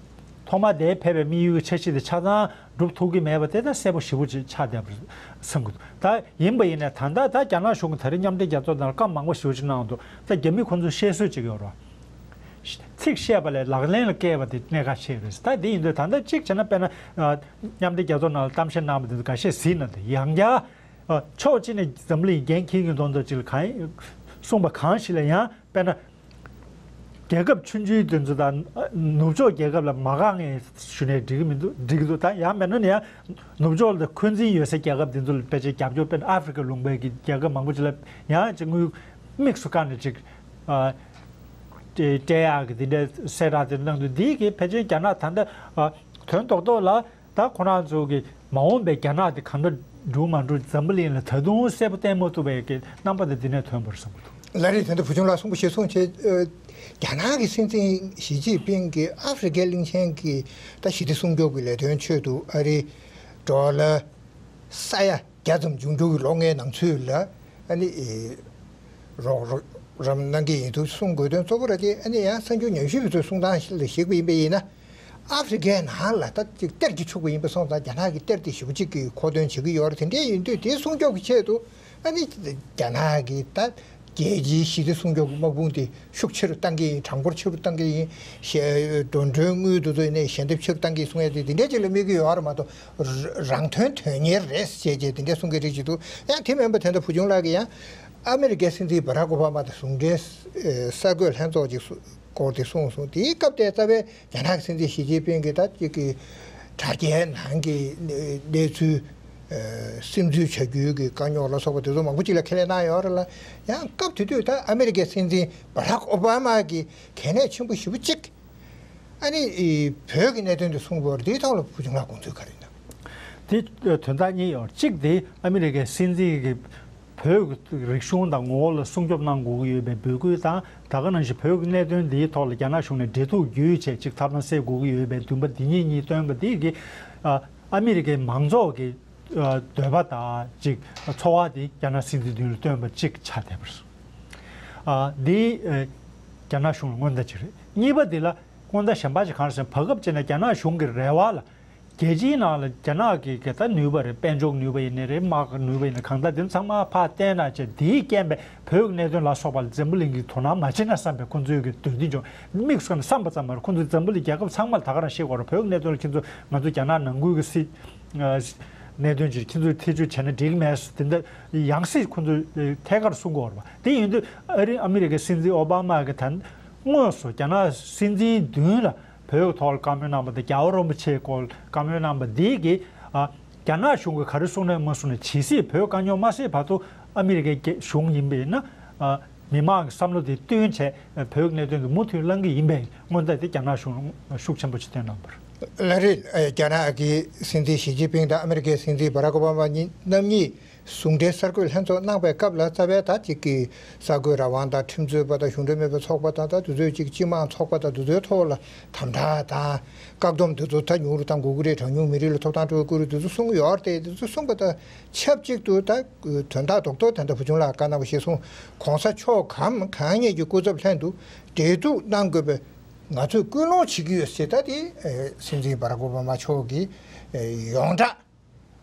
ཐོག་མ་དེར་ཕེབས་པའི་དམིགས་ཡུལ་གྱི་འཆར་གཞི་དེ་ཆ་ཚང་འགྲུབ་ཐུབ་ཀྱི་མེད་པ་དེ་ད་གསལ་པོ་ཞེ་པོ་ཅིག་ཆགས་བསྡད་པ་བསམ་གྱི་འདུག་ད་ཡིན་པ་ཡིན་ནའི་ད་ལྟ་ད་རྒྱ་ནག་གཞུང་གིས་ད་རེས་མཉམ་འབྲེལ་རྒྱལ་ཚོགས་ནང་ལ་བཀའ་མང་པོ་ཞེ་པོ་ཅིག་གནང་འདུག་ད་རྒྱ་མི་ཁོ་ཚོས་བཤད་སྲོལ་ཅིག་ཡོད་རེད། ཚིག་བཤད་པ་ལས་ལག་ལེན་ལ་བཀལ་བ་དེ་གནད་འགག་ཆེ་རེད། ད་དེ་ཡིན་དུས་ད་ལྟ་གཅིག་བྱས་ན་དཔེར་ན་ཨ་མཉམ་འབྲེལ་རྒྱལ་ཚོགས་ནང་ལ་གཏམ་བཤད་གནང་བ་དེ་ཚོ་འགའ་ཤས་གཟིགས་ན་དེ་ཡང་བསྐྱར་ཨ་ཕྱོགས་གཅིག་ནས་འཛམ་གླིང་འགན་འཁྱེར་མཁན་མདོག་མདོག་ཅིག་ལ་གང་གསུངས་པ་གང་ཞིག་ལ་ཡང་དཔེར་ན། རྒྱལ་ཁབ་ཆུང་ཆུང་དེ་ཚོ་དང་ནུབ་ཕྱོགས་རྒྱལ་ཁབ་ལ་མ་དགའ་མཁན་ཞུ་ནས་འགྲིག་གི་མི་འདུག་འགྲིག་གི་འདུག་ད་ཡང་མིན་ན་ནི་ཡང་ནུབ་ཕྱོགས་ལ་འཁོན་འཛིན་ཡོད་སའི་རྒྱལ་ཁབ་དེ་ཚོ་ལ་ཕལ་ཆེར་རྒྱབ་སྐྱོར་དཔེར་ན་ཨ་ཧྥེ་རི་ཁ་ལུང་པའི་གི་རྒྱལ་ཁབ་མང་པོ་ཅིག་ལ་ཡང་ཅིག་དངུལ་དམིགས་སུ་བཀར་ནས་ཅིག་ཨ་སྤྲད་ཡག་གི་དེ་འདྲའི་གསལ་བསྒྲགས་དེ་གནང་དུས་འདི་གི་ཕལ་ཆེར་རྒྱ་ནག་ད་ལྟ་ཨ་དོན་རྡོག་རྡོག་ལ། ད་ཁོ་རང་ཚོ་གི་མ་འོངས་པའི་རྒྱ་ནག་དེ་གང་འདྲ་འགྲོ་མ་འགྲོ་འཛམ་བུ་གླིང་ལ་ད་དུང་གསལ་པོ་བསྟན་མ་ཐུབ་པའི་གི་རྣམ་པ་དེ་འདི་ནས་ཐོན་པ་རེད་བསམ་གྱི་འདུག་ལགས་རེད། དེ་འདྲ་བུ་ཆུང་ལགས་གསུངས་པ་ཞིག་གསུངས་བྱས། རྒྱ་ནག་གི་སྲིད་འཛིན་ཞི་ཅིན་ཕིང་གིས་ཨ་ཧྥེ་རི་ཁའི་གླིང་ཆེན་གྱི་ད་ཞི་བདེ་སྲུང་སྐྱོབ་ཀྱི་ལས་དོན་ཆེད་དུ་ཨ་རིའི་ཌོ་ལར་ས་ཡ་བརྒྱ་ཙམ་འབྱུང་འགྱུར་གྱི་ལོ་ལྔའི་ནང་ཚུད་ལ་ཨ་ནི་རོགས་རམ་གནང་གི་ཡིན་འདུག་གསུང་དགོས་དོན་གཙོ་བོ་ར་དེ་ཨ་ནི་ཡང་གསར་འགྱུར་ཉམས་ཞིབ་པ་ཚོས་གསུང་སྟངས་ལ་གཞིགས་པ་ཡིན་པ་ཡིན་ན། ཨ་ཧྥེ་རི་ཁའི་ནང་ལ་ད་ཅིག་གཏེར་གྱི་ཕྱུག་པོ་ཡིན་པ་སོང་ཙང་རྒྱ་ནག་གི་གཏེར་དེ་ཞེ་པོ་ཅིག་གི་མཁོ་འདོན་བྱེད་ཀྱི་ཡོད་རེད། དེ་འདྲའི་ཡིན་དུས་དེ་སྲུང་སྐྱོབ་ཀྱི་ཆེད་དུ་ཨ་ནི་རྒྱ་ནག་གི་ད་རྒྱལ་སྤྱིའི་ཞི་བདེ་སྲུང་སྐྱོབ་ཀྱི་དམག་དཔུང་དེ་ཤུགས་ཆེ་རུ་བཏང་གི་ཡིན། གྲངས་འབོར་ཆེ་རུ་བཏང་གི་ཡིན། ཞེ་འགྲོ་གྲོན་དངུལ་དེ་ཚོ་ནས་ཞལ་འདེབས་ཆེ་རུ་བཏང་གི་ཡིན་གསུང་ཡ་དེ་དེ་འདྲའི་ཅིག་ལ་དམིགས་ཀྱི་ཡོད་རེད་མ་གཏོགས་རང་དོན་དོན་གཉེར་རེད་ཟེར་བྱས་དེ་འདྲའི་གསུང་གི་རེད་ཅེས་འདུག་ཡང་དེ་མིན་པ་དེ་འདྲ་བུ་ཆུང་ལགས་ཀྱིས་ཡང་ཨ་མི་རི་ཀའི་སྲིད་འཛིན་བྷ་རག་ཨོ་བྷ་མ་དང་ཟུང་འབྲེལ་གསར་འགོད་ལྷན་ཚོགས་ཅིག་སྐོར་དེ་གསུངས་སོང་། དེའི་སྐབས་དེ་རྩ་བའི་རྒྱ་ནག་གི་སྲིད་འཛིན་ཞི་ཅིན་ཕིང་གིས་ད་ཅིག་གི་དྲ་རྒྱའི་ནང་གི་གནས་ཚུལ། སིམ་འཛུལ་བྱ་རྒྱུའི་གི་དཀའ་རྙོག་ལ་སོགས་པ་དེ་ཚོ་མང་པོ་ཅིག་ལ་ཁས་ལེན་གནང་ཡོད་རེད་ལ། ཡང་སྐབས་དེ་དུས་ད་ཨ་མི་རི་ཀའི་སྲིད་འཛིན་བྷ་རག་ཨོ་བྷ་མ་གི་གལ་གནད་ཆེན་པོ་ཞེ་པོ་ཅིག་ཨ་ནི་བོད་ཀྱི་གནད་དོན་དེ་གསུངས་པ་རེད། དེའི་ཐོག་ལ་བུ་ཆུང་ལགས་དགོངས་ཚུལ་ག་རེ་ཡིན་ན། དེ་དོན་དག་གཉིས་ཡོད། གཅིག་དེ་ཨ་མི་རི་ཀའི་སྲིད་འཛིན་གྱི་བོད་ཀྱི་རིག་གཞུང་དང་ངོ་བོ་ལ་སྲུང་སྐྱོབ་གནང་དགོས་ཀྱི་ཡོད་པའི་འབོད་སྐུལ་དང་། ད་ག་ནང་བཞིན་བོད་ཀྱི་གནད་དོན་འདིའི་ཐོག་ལ་རྒྱ་ནག་གཞུང་ནས་འབྲེལ་གཏུག་བརྒྱུད་བྱས་ཅིག་ཐབས་ལམ་སེལ་དགོས་ཀྱི་ཡོད་པའི་འདུན་པ་འདི་གཉིས་གཉིས་བཏོན་པ་འདི་གིས་ཨ་ཨ་མི་རི་ཀའི་མང་ཚོགས་ཀྱི་འདོད་པ་དང་ཅིག་ཚོར་བ་དེ་རྒྱ་ནག་སྲིད་འཛིན་མདུན་ལ་བཏོན་པ་གཅིག་ཆགས་བསྡད་པ་རེད། འདི་རྒྱ་ནག་གཞུང་ལ་སྔོན་བརྡ་ཅིག་རེད། གཉིས་པ་དེ་ལ་ སྔོན་བརྡ་གཞན་པ་ཞིག་གང་རེད་ཟེར་ན། བར་སྐབས་ཅིག་ནས་རྒྱ་ནག་གཞུང་གི་རེ་བ་ལ། རྒྱལ་སྤྱིའི་ནང་ལ་རྒྱ་ནག་གི་གི་ད་ནུས་པ་རེད། དཔལ་འབྱོར་ནུས་པ་ཡིན་ནའི་རེད། དམག་གི་ནུས་པ་ཡིན་ནའི་གང་ལྟར་དེ་ཚང་མ་ཕར་བལྟས་ན་བྱས། དེའི་རྐྱེན་པས་བོད་ཀྱི་གནད་དོན་ལ་སོགས་པ་ལ་འཛམ་བུ་གླིང་གིས་དོ་སྣང་མ་བྱེད་ན་བསམ་པའི་ཁོང་ཚོའི་གི་འདོད་འདུན་བྱུང་། དམིགས་སུ་བཀར་ནས་བསམ་པ་ཙམ་མ་རེད། ཁོང་ཚོས་འཛམ་བུ་གླིང་རྒྱལ་ཁབ་ཚང་མ་ལ་ད་ག་རང་ཤེས་དགོས་རེད། བོད་ཀྱི་གནད་དོན་ལ་ཁྱེད་ཚོ་ང་ཚོ་རྒྱ་ནག་ནང་ཁུལ་གྱི་སྲིད་གནད་དོན་ཅིག་ཁྱེད་ཚོས་ཐེ་བྱུས་བྱས་ན་འགྲིག་མེད་དེ་འདྲ་ཡང་སྲིད་ཁོང་ཚོས་ཐད་ཀར་གསུང་གི་ཡོད་རེད་པ། དེ་ཡིན་དུས་ཨ་རི་ཨ་མི་རི་ཀའི་སྲིད་འཛིན་ཨོ་བྷ་མ་གིས་ད་དངོས་སུ་རྒྱ་ནག་སྲིད་འཛིན་མདུན་ལ་བོད་ཀྱི་ཐོག་ལ་བཀའ་མོལ་གནང་བ་དང་། རྒྱལ་བ་རིན་པོ་ཆེའི་སྐོར་ལ་བཀའ་མོལ་གནང་བ་འདི་གིས། ཨ། རྒྱ་ནག་གཞུང་གིས་ག་རེ་གསུངས་ནའི་མ་གསུངས་ནའི། ཇི་སྲིད་བོད་དཀའ་རྙོག་མ་སེལ་བར་དུ་ཨ་མི་རི་ཀའི་རྒྱ་གཞུང་ཡིན་པས་ན། ཨ། མི་མང་གི་བསམ་བློ་དེ་བསྟུན་བྱས། ཨ། བོད་ཀྱི་གནད་དོན་དེ་མུ་མཐུད་གླེང་གི་ཡིན་པའི་སྔོན་བརྡ་དེ་རྒྱ་ནག་གཞུང་ལ་ཤུགས་ཆེན་པོ་ཞིག་བཏོན་གནང་བ་རེད། ལགས་རེད། ཨ། རྒྱ་ནག་གི་སྲིད་འཛིན་ཞི་ཅིན་ཕིང་དང་ཨ་མི་རི་ཀའི་སྲིད་འཛིན་བྷ་རག་ཨོ་བྷ་མ་གཉིས་རྣམ་གཉིས་ཟུང་འབྲེལ་གསར་འགོད་ལྷན་ཚོགས་གནང་པའི་སྐབས་ལ། རྩ་བའི་ད་ཅིག་གི་གསར་འགོད་རང་དབང་དང་། ཁྲིམས་རྩོད་པ་དང་། གཞུང་འབྲེལ་མེད་པའི་ཚོགས་པ་དང་། ད་དེ་ཚོའི་ཅིག་སྤྱི་དམངས་ཚོགས་པ་དང་། དེ་ཚོའི་ཐོག་ལ་དམ་དྲག་དང་བཀག་སྡོམ་དེ་ཚོ་ད་ཉུང་རུ་གཏང་དགོས་ཀྱི་རེད། གྲངས་ཉུང་མི་རིགས་ལ་ཐོབ་ཐང་སྤྲོད་དགོས་རེད། དེ་ཚོ་གསུངས་ཡོད་རེད། དེ་ཚོ་གསུངས་པ་དང་ཆབས་ཅིག་ཏུ། ད་དོན་དག་རྡོག་རྡོག་ད་ལྟ་བུ་ཆུང་ལགས་བཀའ་གནང་བ་ཞིག་སོང་། གོང་ས་མཆོག་གམ་གང་ཉིད་ཀྱི་སྐུ་ཚབ་ལྷན་དུ་འབྲེལ་གཏུག་གནང་དགོས་པའི་ང་ཚོས་སྐུལ་སློང་བྱེད་ཀྱི་ཡོད་ཟེར། ད་དེ་སྲིད་འཛིན་བྷ་རག་ཨོ་བྷ་མ་མཆོག་གིས་ཡོངས་གྲགས་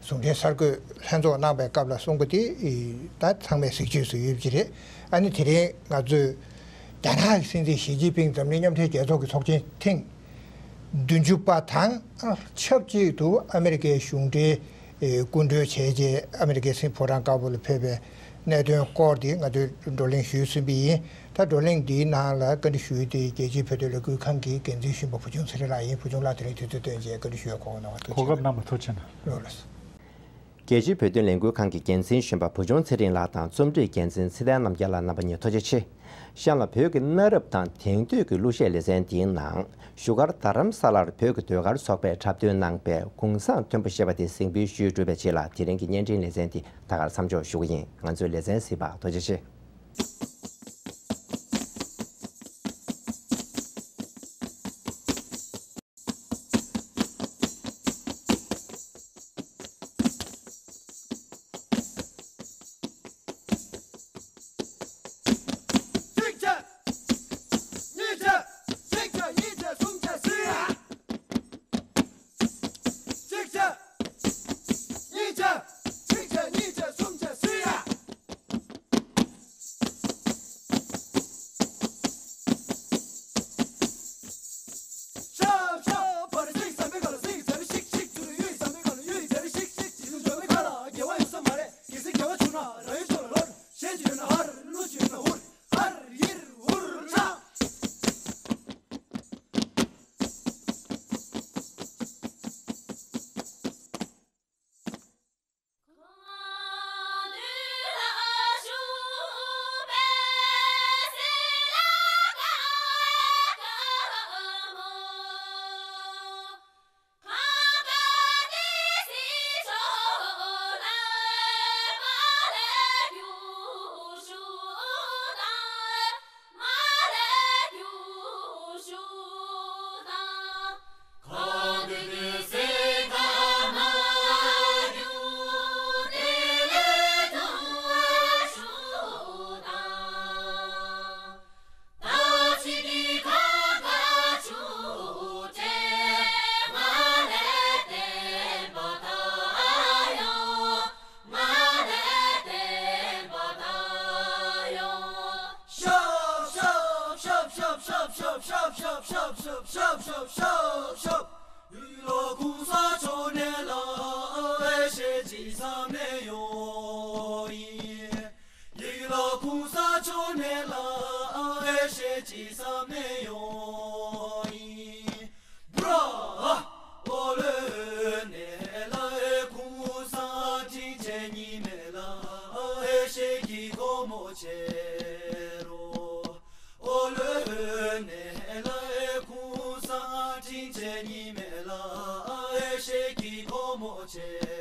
ཟུང་འབྲེལ་གསར་འགོད་ལྷན་ཚོགས་གནང་པའི་སྐབས་ལ་གསུངས་པ་དེ་ད་ཚང་མས་གཟིགས་བཅོས་སུ་ཡོད་ཀྱི་རེད། ཨ་ནི་དེ་རིང་ང་ཚོས་རྒྱ་ནག་གི་སྲིད་འཛིན་ཞི་ཅིན་ཕིང་འཛམ་གླིང་མཉམ་འབྲེལ་རྒྱལ་ཚོགས་ཀྱི་ཚོགས་ཆེན་ཐེངས་བདུན་ཅུ་པ་དང་ཆབས་ཅིག་ཏུ་ཨ་མི་རི་ཀའི་གཞུང་འབྲེལ་སྐུ་མགྲོན་བྱས་རྗེས་ཨ་མི་རི་ཀའི་སྲིད་ཕོ་བྲང་དཀར་པོ་ལ་ཕེབས་པའི་གནད་དོན་སྐོར་དེ་ང་ཚོས་བགྲོ་གླེང་ཞུས་ཟིན་པ་ཡིན། ད་བགྲོ་གླེང་འདིའི་ནང་ལ་བཀའ་འདྲི་ཞུ་ཡུལ་དེ་རྒྱལ་སྤྱིའི་བོད་དོན་ལས་འགུལ་ཁང་གི་འགན་འཛིན་གཞོན་པ་བུ་ཆུང་ཚེ་རིང་ལགས་ཡིན། བུ་ཆུང་ལགས་དེ་རིང་དུས་ཚོད་བཏོན་རྗེས་བཀའ་འདྲི་ཞུ་ཡ་གོ་གནང་བར་ཐུགས་རྗེ་ཆེ། གོ་སྐབས་གནང་བར་ཐུགས་རྗེ་ཆེ་གནང་། ལགས་སོ། རྒྱལ་སྤྱིའི་བོད་དོན་ལས་འགུལ་ཁང་གི་འགན་འཛིན་གཞོན་པ་བུ་ཆུང་ཚེ་རིང་ལགས་དང་རྩོམ་སྒྲིག་འགན་འཛིན་ཚེ་བརྟན་རྣམ་རྒྱལ་ལགས། རྣམ་པ་གཉིས་ཐུགས་རྗེ་ཆེ། གཤམ་ལ་བོད་ཀྱི་གནའ་རབས་དང་དེང་དུས་ཀྱི་གླུ་གཞས་ལེ་ཚན་འདིའི་ནང་བཞུགས་སྒར་རྡ་རམ་ས་ལར་བོད་ཀྱི་ཟློས་གར་ཚོགས་པས་འཁྲབ་སྟོན་གནང་པའི་གུང་སེང་མཐོན་པོ་ཞེས་པ་དེ་གཟིགས་འབུལ་ཞུས་གྲུབ་པའི་རྗེས་ལ། དེ་རིང་གི་བརྙན་འཕྲིན་ལེ་ཚན་འདི་ད་གར་མཚམས་འཇོག་ཞུ་གི་ཡིན། ང་ཚོའི་ལེ་ཚན་གཟིགས་པར་ཐུགས་རྗེ་ཆེ། གཅིག་བྱས། གཉིས་བྱས། གཅིག་བྱས། གཉིས་བྱས། གསུམ་བྱས། སུ་ཡ། གཅིག་བྱས། གཉིས་བྱས། གཅིག་བྱས། གཉིས་བྱས། གསུམ་བྱས། སུ་ཡ།